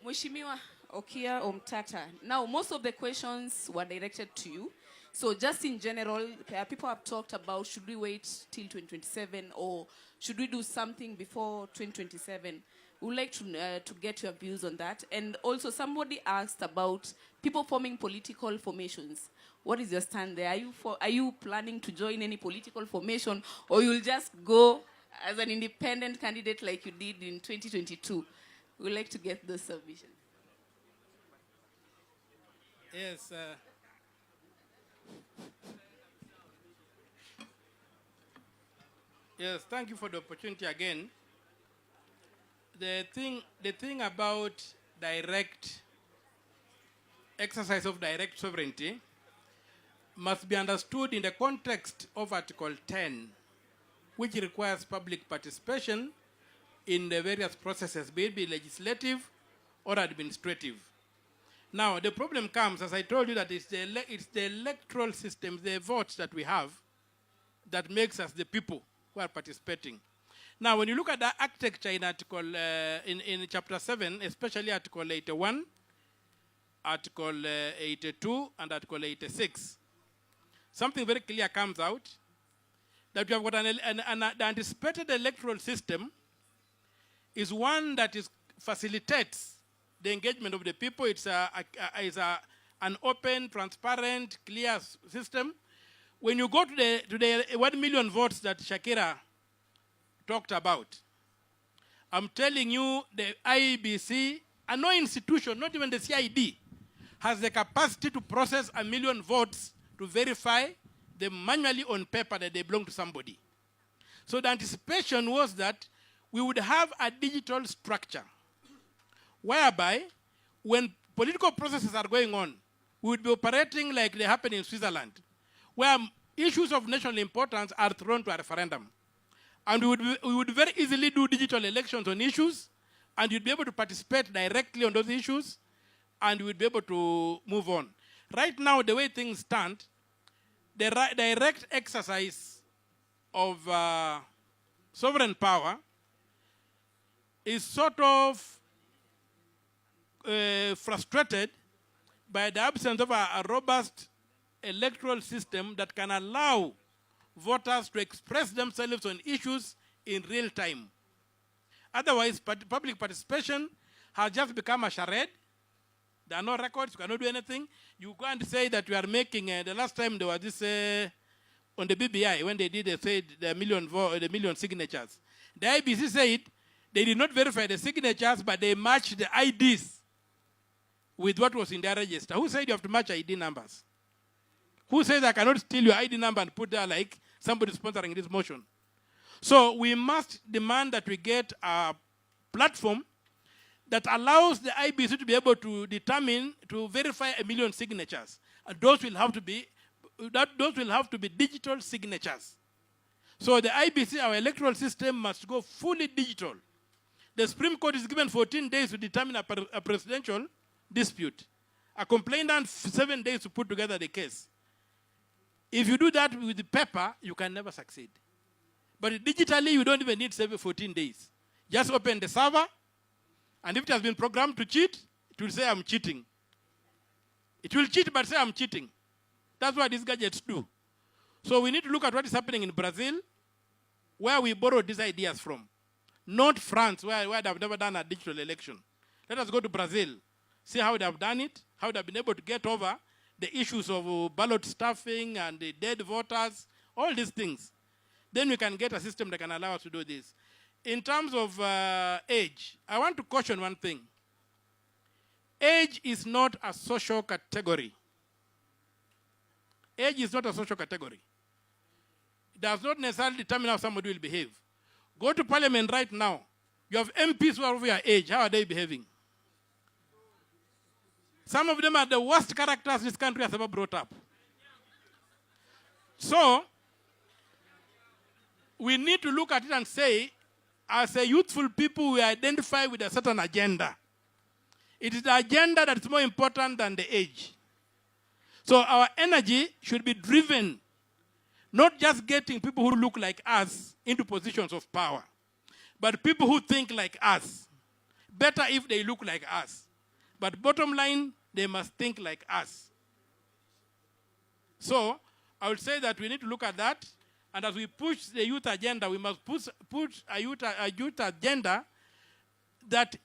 [SPEAKER 2] Mheshimiwa Okiya Omtatah. Now, most of the questions were directed to you. So just in general, people have talked about, should we wait till 2027 or should we do something before 2027? We would like to get your views on that. And also somebody asked about people forming political formations. What is your stand there? Are you planning to join any political formation, or you'll just go as an independent candidate like you did in 2022? We would like to get those submissions.
[SPEAKER 14] Yes. Yes, thank you for the opportunity again. The thing about direct exercise of direct sovereignty must be understood in the context of Article 10, which requires public participation in the various processes, be it be legislative or administrative. Now, the problem comes, as I told you, that it's the electoral system, the votes that we have, that makes us the people who are participating. Now, when you look at the architecture in in Chapter 7, especially Article 81, Article 82, and Article 86, something very clear comes out, That we have got an the anticipated electoral system is one that is facilitates the engagement of the people. It's an open, transparent, clear system. When you go to the 1 million votes that Shakira talked about, I'm telling you, the IEBC, and no institution, not even the CID, has the capacity to process 1 million votes to verify them manually on paper that they belong to somebody. So the anticipation was that we would have a digital structure whereby when political processes are going on, we would be operating like they happen in Switzerland, where issues of national importance are thrown to a referendum. And we would very easily do digital elections on issues, and you'd be able to participate directly on those issues, and we'd be able to move on. Right now, the way things stand, the direct exercise of sovereign power is sort of frustrated by the absence of a robust electoral system that can allow voters to express themselves on issues in real time. Otherwise, public participation has just become a charade. There are no records, you cannot do anything. You go and say that you are making, the last time there was this, on the BBI, when they did, they said the million signatures. The IEBC said they did not verify the signatures, but they matched the IDs with what was in their register. Who said you have to match ID numbers? Who says I cannot steal your ID number and put there like somebody sponsoring this motion? So we must demand that we get a platform that allows the IEBC to be able to determine, to verify 1 million signatures. And those will have to be digital signatures. So the IEBC, our electoral system, must go fully digital. The Supreme Court is given 14 days to determine a presidential dispute. A complainant, 7 days to put together the case. If you do that with the paper, you can never succeed. But digitally, you don't even need 7, 14 days. Just open the server, and if it has been programmed to cheat, it will say, "I'm cheating." It will cheat, but say, "I'm cheating." That's what these gadgets do. So we need to look at what is happening in Brazil, where we borrowed these ideas from. Not France, where they've never done a digital election. Let us go to Brazil, see how they have done it, how they've been able to get over the issues of ballot stuffing and the dead voters, all these things. Then we can get a system that can allow us to do this. In terms of age, I want to caution one thing. Age is not a social category. Age is not a social category. It does not necessarily determine how somebody will behave. Go to parliament right now. You have MPs who are of your age. How are they behaving? Some of them are the worst characters this country has ever brought up. So, we need to look at it and say, as a youthful people, we identify with a certain agenda. It is the agenda that is more important than the age. So our energy should be driven not just getting people who look like us into positions of power, but people who think like us. Better if they look like us. But bottom line, they must think like us. So I would say that we need to look at that. And as we push the youth agenda, we must push a youth agenda that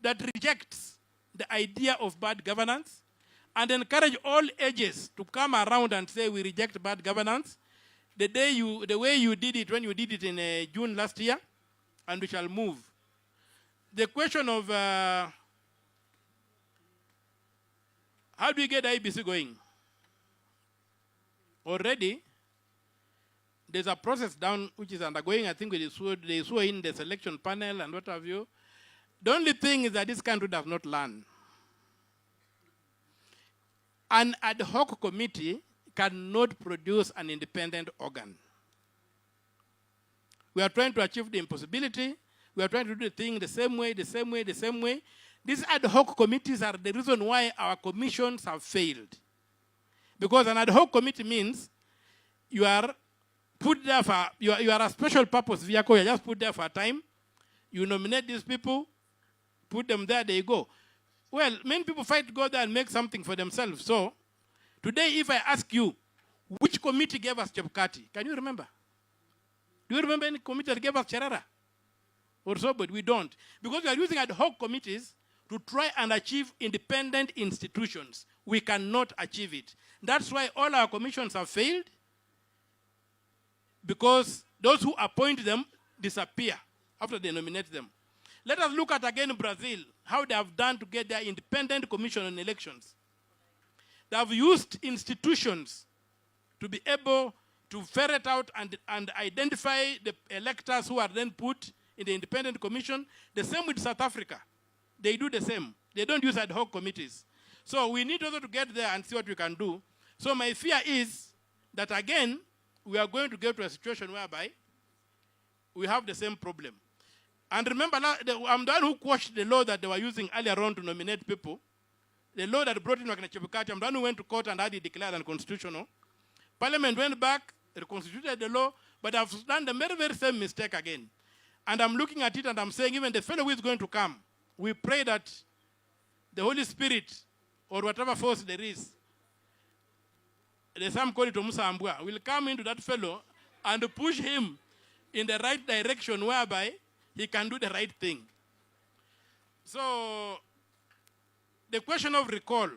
[SPEAKER 14] rejects the idea of bad governance and encourage all ages to come around and say we reject bad governance. The way you did it when you did it in June last year, and we shall move. The question of how do we get IEBC going? Already, there's a process down which is undergoing. I think they swore in the selection panel and what have you. The only thing is that this country does not learn. An ad hoc committee cannot produce an independent organ. We are trying to achieve the impossibility. We are trying to do the thing the same way, the same way, the same way. These ad hoc committees are the reason why our commissions have failed. Because an ad hoc committee means you are put there for, you are a special purpose vehicle, you're just put there for a time. You nominate these people, put them there, they go. Well, many people fight to go there and make something for themselves. So, today if I ask you, Which committee gave us Chebukati? Can you remember? Do you remember any committee that gave us Cherera? Or so, but we don't. Because we are using ad hoc committees to try and achieve independent institutions. We cannot achieve it. That's why all our commissions have failed, because those who appoint them disappear after they nominate them. Let us look at again Brazil, how they have done to get their independent commission on elections. They have used institutions to be able to ferret out and identify the electors who are then put in the independent commission. The same with South Africa. They do the same. They don't use ad hoc committees. So we need also to get there and see what we can do. So my fear is that again, we are going to get to a situation whereby we have the same problem. And remember, I'm the one who quashed the law that they were using earlier on to nominate people. The law that brought in wakina Chebukati, I'm the one who went to court and had it declared unconstitutional. Parliament went back, reconstituted the law, but I've done the very, very same mistake again. And I'm looking at it and I'm saying, even the fellow who is going to come, we pray that the Holy Spirit, or whatever force there is, the some call it Omusambwa, will come into that fellow and push him in the right direction whereby he can do the right thing. So the question of recall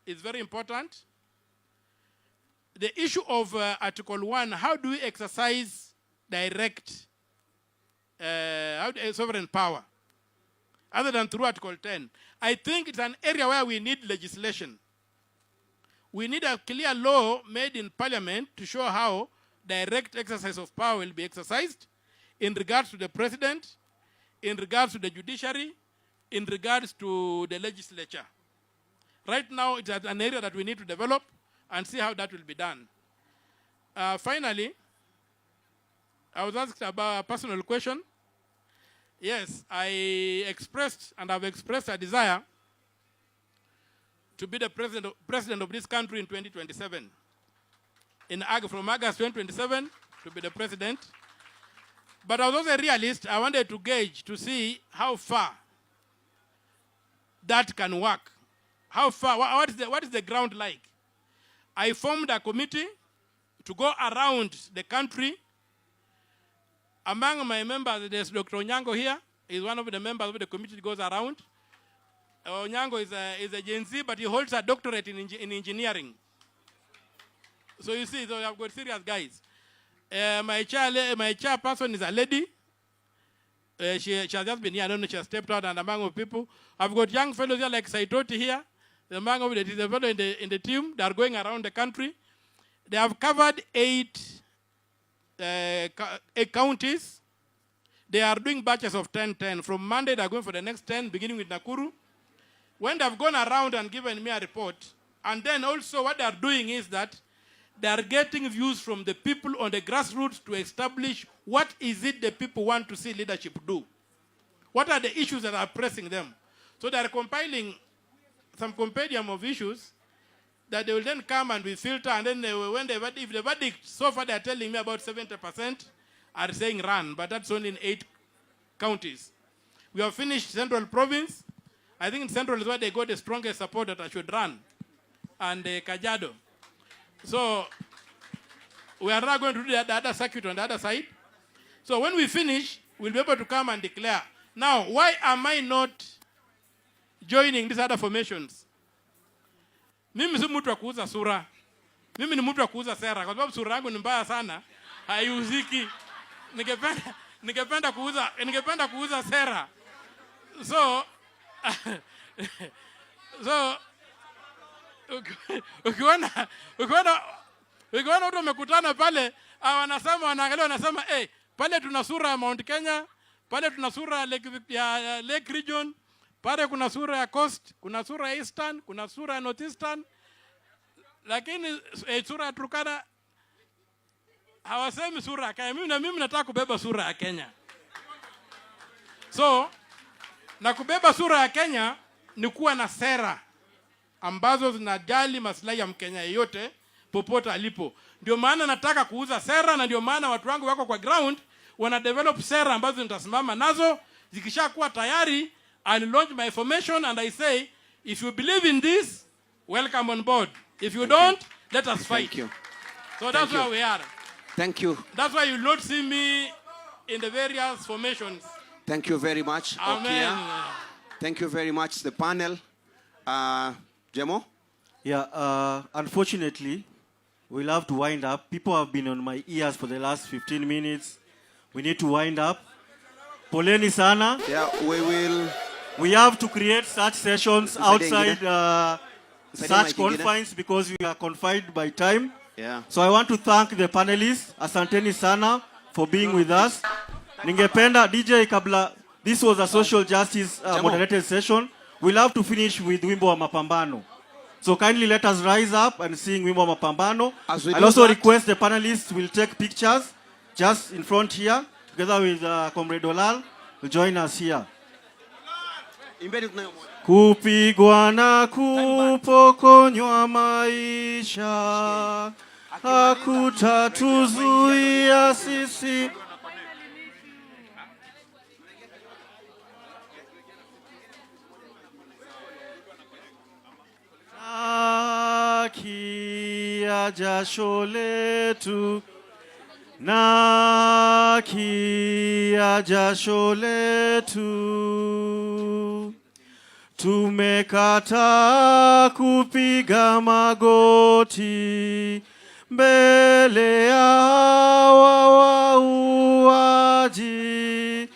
[SPEAKER 14] is very important. The issue of Article 1, how do we exercise direct sovereign power, other than through Article 10? I think it's an area where we need legislation. We need a clear law made in Parliament to show how direct exercise of power will be exercised in regards to the president, in regards to the judiciary, in regards to the legislature. Right now, it's an area that we need to develop and see how that will be done. Finally, I was asked about a personal question. Yes, I expressed and I've expressed a desire to be the president of this country in 2027. From August 2027 to be the president. But I was also a realist. I wanted to gauge to see how far that can work. How far, what is the ground like? I formed a committee to go around the country. Among my members, there's Dr. Onyango here. He's one of the members of the committee that goes around. Onyango is a Gen Z, but he holds a doctorate in engineering. So you see, so I've got serious guys. My chairperson is a lady. She has just been here. I don't know, she has stepped out and among of people. I've got young fellows here like Saitoti here. The among of the fellow in the team. They are going around the country. They have covered eight counties. They are doing batches of 10-10. From Monday, they are going for the next 10, beginning with Nakuru. When they have gone around and given me a report, and then also what they are doing is that they are getting views from the people on the grassroots to establish what is it the people want to see leadership do. What are the issues that are pressing them? So they are compiling some compendium of issues that they will then come and we filter, and then they will, when they, if the verdict, so far they are telling me about 70% are saying run, but that's only in 8 counties. We have finished Central Province. I think in Central is where they got the strongest support that I should run, and Kajiado. So we are now going to do the other circuit on the other side. So when we finish, we'll be able to come and declare. Now, why am I not joining these other formations? Mimi si mtu wa kuuza sura. Mimi ni mtu wa kuuza sera, kwa sababu sura yangu ni mbaya sana, haiuziki. Ningependa kuuza sera. So ukiona watu wamekutana pale, wanasema, wanaangalia, wanasema, pale tuna sura ya Mount Kenya, pale tuna sura ya Lake Region, pale kuna sura ya Coast, kuna sura ya Eastern, kuna sura ya Northeastern, lakini sura ya Turkana hawasemi sura ya Kenya. Mimi na mimi nataka kubeba sura ya Kenya. So na kubeba sura ya Kenya ni kuwa na sera ambazo zinajali maslahi ya Mkenya yeyote popote alipo. Ndio maana nataka kuuza sera, na ndio maana watu wangu wako kwa ground wana develop sera ambazo nitasimama nazo. Zikishakuwa tayari, I'll launch my formation and I say, if you believe in this, welcome on board. If you
[SPEAKER 11] Thank you.
[SPEAKER 14] Don't, let us fight.
[SPEAKER 11] Thank you.
[SPEAKER 14] So that's
[SPEAKER 11] Thank you.
[SPEAKER 14] Where we are.
[SPEAKER 11] Thank you.
[SPEAKER 14] That's why you not see me in the various formations.
[SPEAKER 11] Thank you very much,
[SPEAKER 14] Amen.
[SPEAKER 11] Okia. Thank you very much, the panel. Jemo?
[SPEAKER 5] Yeah, unfortunately, we'll have to wind up. People have been on my ears for the last 15 minutes. We need to wind up. Poleni sana.
[SPEAKER 11] Yeah, we will.
[SPEAKER 5] We have to create such sessions
[SPEAKER 11] Msaidie
[SPEAKER 5] outside
[SPEAKER 11] ingine. Msaidie
[SPEAKER 5] such
[SPEAKER 11] mic ingine.
[SPEAKER 5] confines because we are confined by time. So I want to thank the panelists. Asanteni sana for being with us. Ningependa DJ kabla, this was a social justice
[SPEAKER 11] Jamo.
[SPEAKER 5] Moderated session. We'll have to finish with Wimbo wa Mapambano. So kindly let us rise up and sing Wimbo wa Mapambano.
[SPEAKER 11] As we
[SPEAKER 5] I'll
[SPEAKER 11] do
[SPEAKER 5] also
[SPEAKER 11] that-
[SPEAKER 5] request the panelists will take pictures just in front here together with Comrade Olal will join us here.
[SPEAKER 11] Imbeni tunayo moja.
[SPEAKER 5] Kupigwa na kupokonywa maisha hakutatuzuia sisi. Haki ya jasho letu, na haki ya jasho letu. Tumekataa kupiga magoti mbele ya hawa wauaji.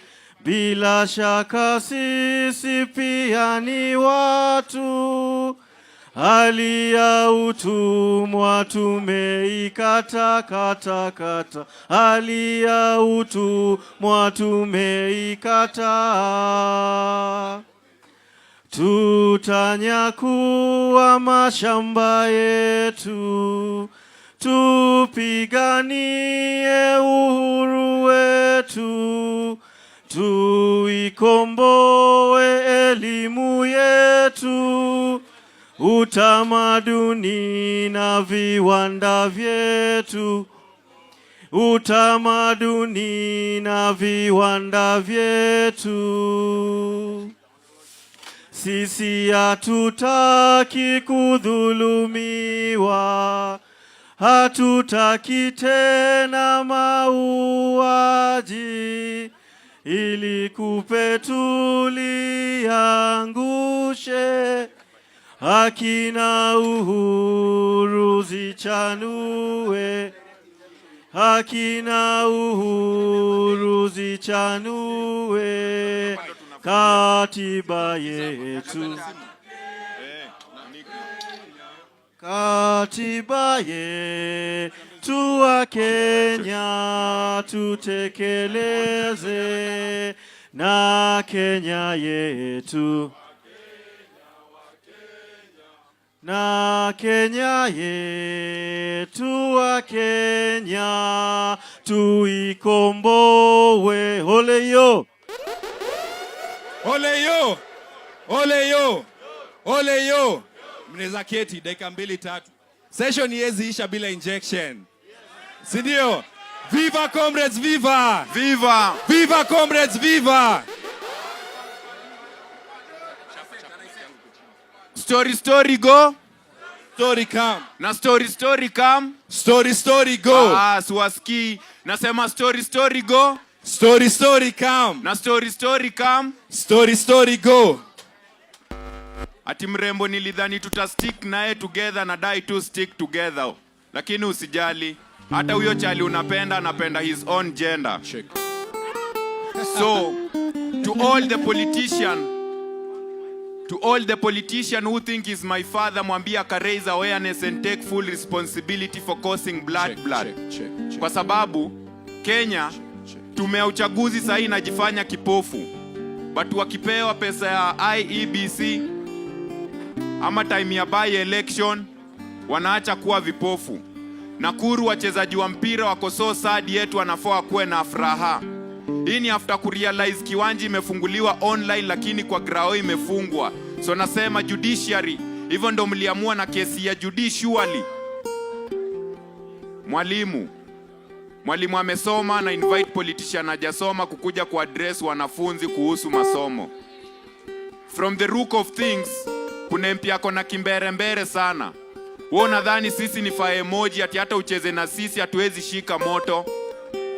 [SPEAKER 5] Bila shaka sisi pia ni watu, hali ya utumwa tumeikata kata kata, hali ya utumwa tumeikata. Tutanyakua mashamba yetu, tupiganie uhuru wetu, tuikomboe elimu yetu, utamaduni na viwanda vyetu, utamaduni na viwanda vyetu. Sisi hatutaki kudhulumiwa, hatutaki tena mauaji, ili kupe tuliangushe, haki na uhuru zichanue, haki na uhuru zichanue, katiba yetu, katiba yetu Wakenya tutekeleze na Kenya yetu, na Kenya yetu Wakenya tuikomboe. Ole yo!
[SPEAKER 15] Ole yo! Ole yo! Ole yo! Mnaweza keti dakika mbili tatu. Session iwezi isha bila injection. Si ndio? Viva comrades, viva!
[SPEAKER 16] Viva!
[SPEAKER 15] Viva comrades, viva!
[SPEAKER 16] Story story go.
[SPEAKER 15] Story come.
[SPEAKER 16] Na story story come.
[SPEAKER 15] Story story go.
[SPEAKER 16] Ah, siwasikii. Nasema story story go.
[SPEAKER 15] Story story come.
[SPEAKER 16] Na story story come.
[SPEAKER 15] Story story go.
[SPEAKER 16] Ati mrembo nilidhani tuta stick naye together na die to stick together. Lakini usijali. Hata huyo chali unapenda anapenda his own gender.
[SPEAKER 15] Check.
[SPEAKER 16] So, to all the politician who think is my father, mwambie aka raise awareness and take full responsibility for causing blood
[SPEAKER 15] Check,
[SPEAKER 16] blood.
[SPEAKER 15] check, check, check.
[SPEAKER 16] Kwa sababu Kenya tume ya uchaguzi sahii inajifanya kipofu, but wakipewa pesa ya IEBC ama time ya by election wanaacha kuwa vipofu. Nakuru wachezaji wa mpira wako so sad yetu wanafaa wakuwe na furaha. Hii ni after kurealize kiwanja imefunguliwa online lakini kwa grao imefungwa. So nasema judiciary, hivyo ndo mliamua na kesi ya judiciary. Mwalimu amesoma na invite politician hajasoma kukuja kuaddress wanafunzi kuhusu masomo. From the look of things, kuna MP ako na kimberembere sana. Wewe unadhani sisi ni fire emoji ati hata ucheze na sisi hatuwezi shika moto?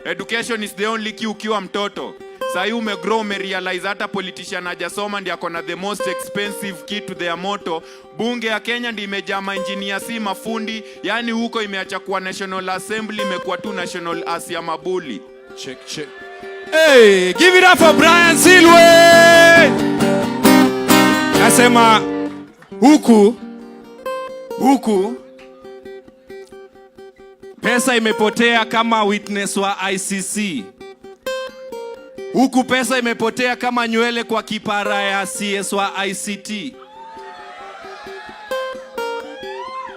[SPEAKER 16] Education is the only key ukiwa mtoto. Sahii umegrow, umerealize hata politician hajasoma ndiye ako na the most expensive key to their moto. Bunge ya Kenya ndiyo imejaa maengineer si mafundi, yani huko imeacha kuwa National Assembly, imekuwa tu National Asia Mabuli.
[SPEAKER 15] Check, check. Hey, give it up for Brian Silwe. Nasema huku pesa imepotea kama witness wa ICC. Huku pesa imepotea kama nywele kwa kipara ya CS wa ICT.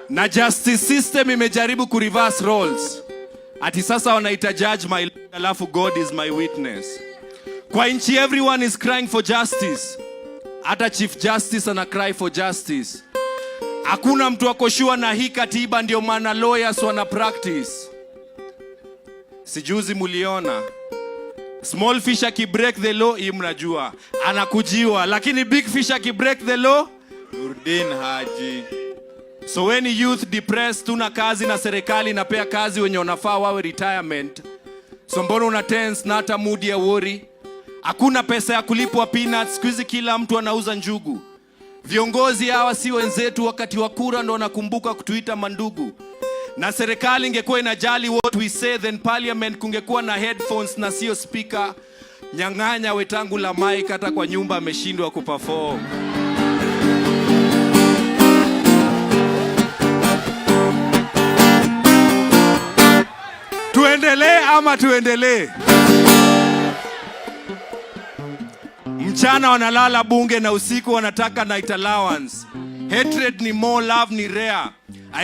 [SPEAKER 15] Na justice system imejaribu kureverse roles. Ati sasa wanaita judge my lord, alafu God is my witness. Kwa nchi everyone is crying for justice. Hata Chief Justice ana cry for justice. Hakuna mtu ako sure na hii katiba, ndio maana lawyers wana practice. Si juzi muliona small fish akibreak the law, hii mnajua anakujiwa, lakini big fish akibreak the law,
[SPEAKER 16] Nurdin Haji.
[SPEAKER 15] So when youth depressed, tuna kazi na serikali inapea kazi wenye wanafaa wawe retirement. So mbona una tense na hata mood ya worry? Hakuna pesa ya kulipwa peanuts, siku hizi kila mtu anauza njugu. Viongozi hawa si wenzetu, wakati wa kura ndo wanakumbuka kutuita mandugu. Na serikali ingekuwa inajali what we say, then parliament kungekuwa na headphones na sio speaker. Nyang'anya Wetangula mic, hata kwa nyumba ameshindwa kuperform. Tuendelee ama tuendelee? Mchana wanalala bunge na usiku wanataka night allowance. Hatred ni more, love ni rare.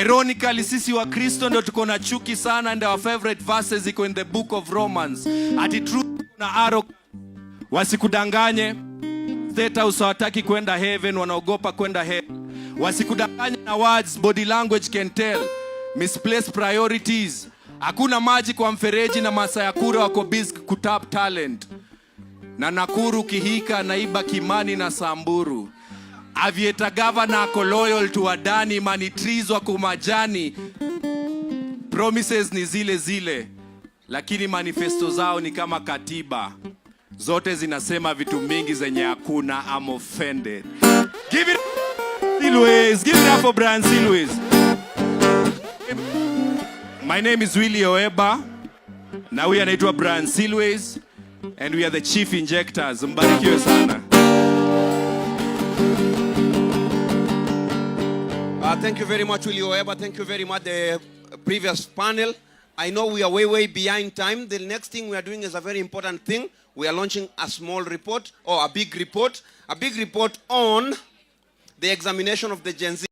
[SPEAKER 15] Ironically, sisi wa Kristo ndo tuko na chuki sana, and our favorite verses iko in the book of Romans. Ati truth na arrow, wasikudanganye. State House hawataki kwenda heaven, wanaogopa kwenda hell. Wasikudanganye na words, body language can tell. Misplaced priorities. Hakuna maji kwa mfereji na masaa ya kura wako busy kutap talent. Na Nakuru Kihika naiba Kimani na Samburu. Aviator governor ako loyal to Adani, money trees wako majani. Promises ni zile zile, lakini manifesto zao ni kama katiba. Zote zinasema vitu mingi zenye hakuna. I'm offended. Give it Silways. Give it up for Brian Silways. My name is Willie Oeba. Na huyu anaitwa Brian Silways and we are the chief injectors. Mbarikiwe sana.
[SPEAKER 11] Thank you very much, Willie Oeba. Thank you very much, the previous panel. I know we are way, way behind time. The next thing we are doing is a very important thing. We are launching a small report, or a big report on the examination of the Gen Z.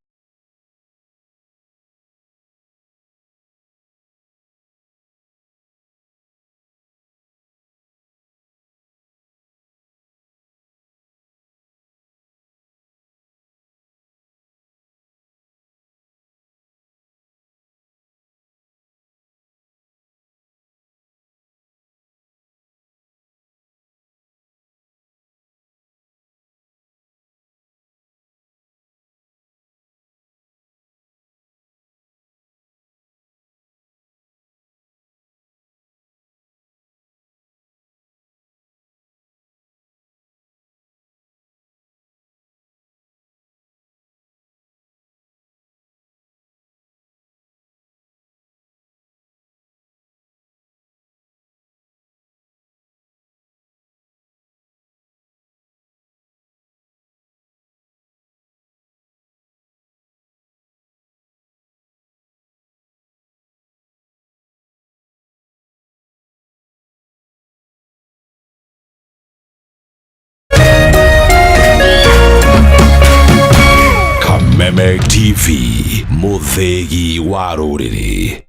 [SPEAKER 17] Kameme TV, muthegi wa rũrĩrĩ.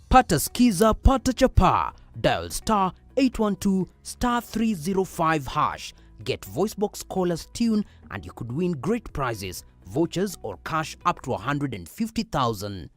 [SPEAKER 18] Pata Skiza, Pata Chapa. Dial star 812 star 305 hash. Get VoiceBox callers tune and you could win great prizes, vouchers or cash up to 150,000.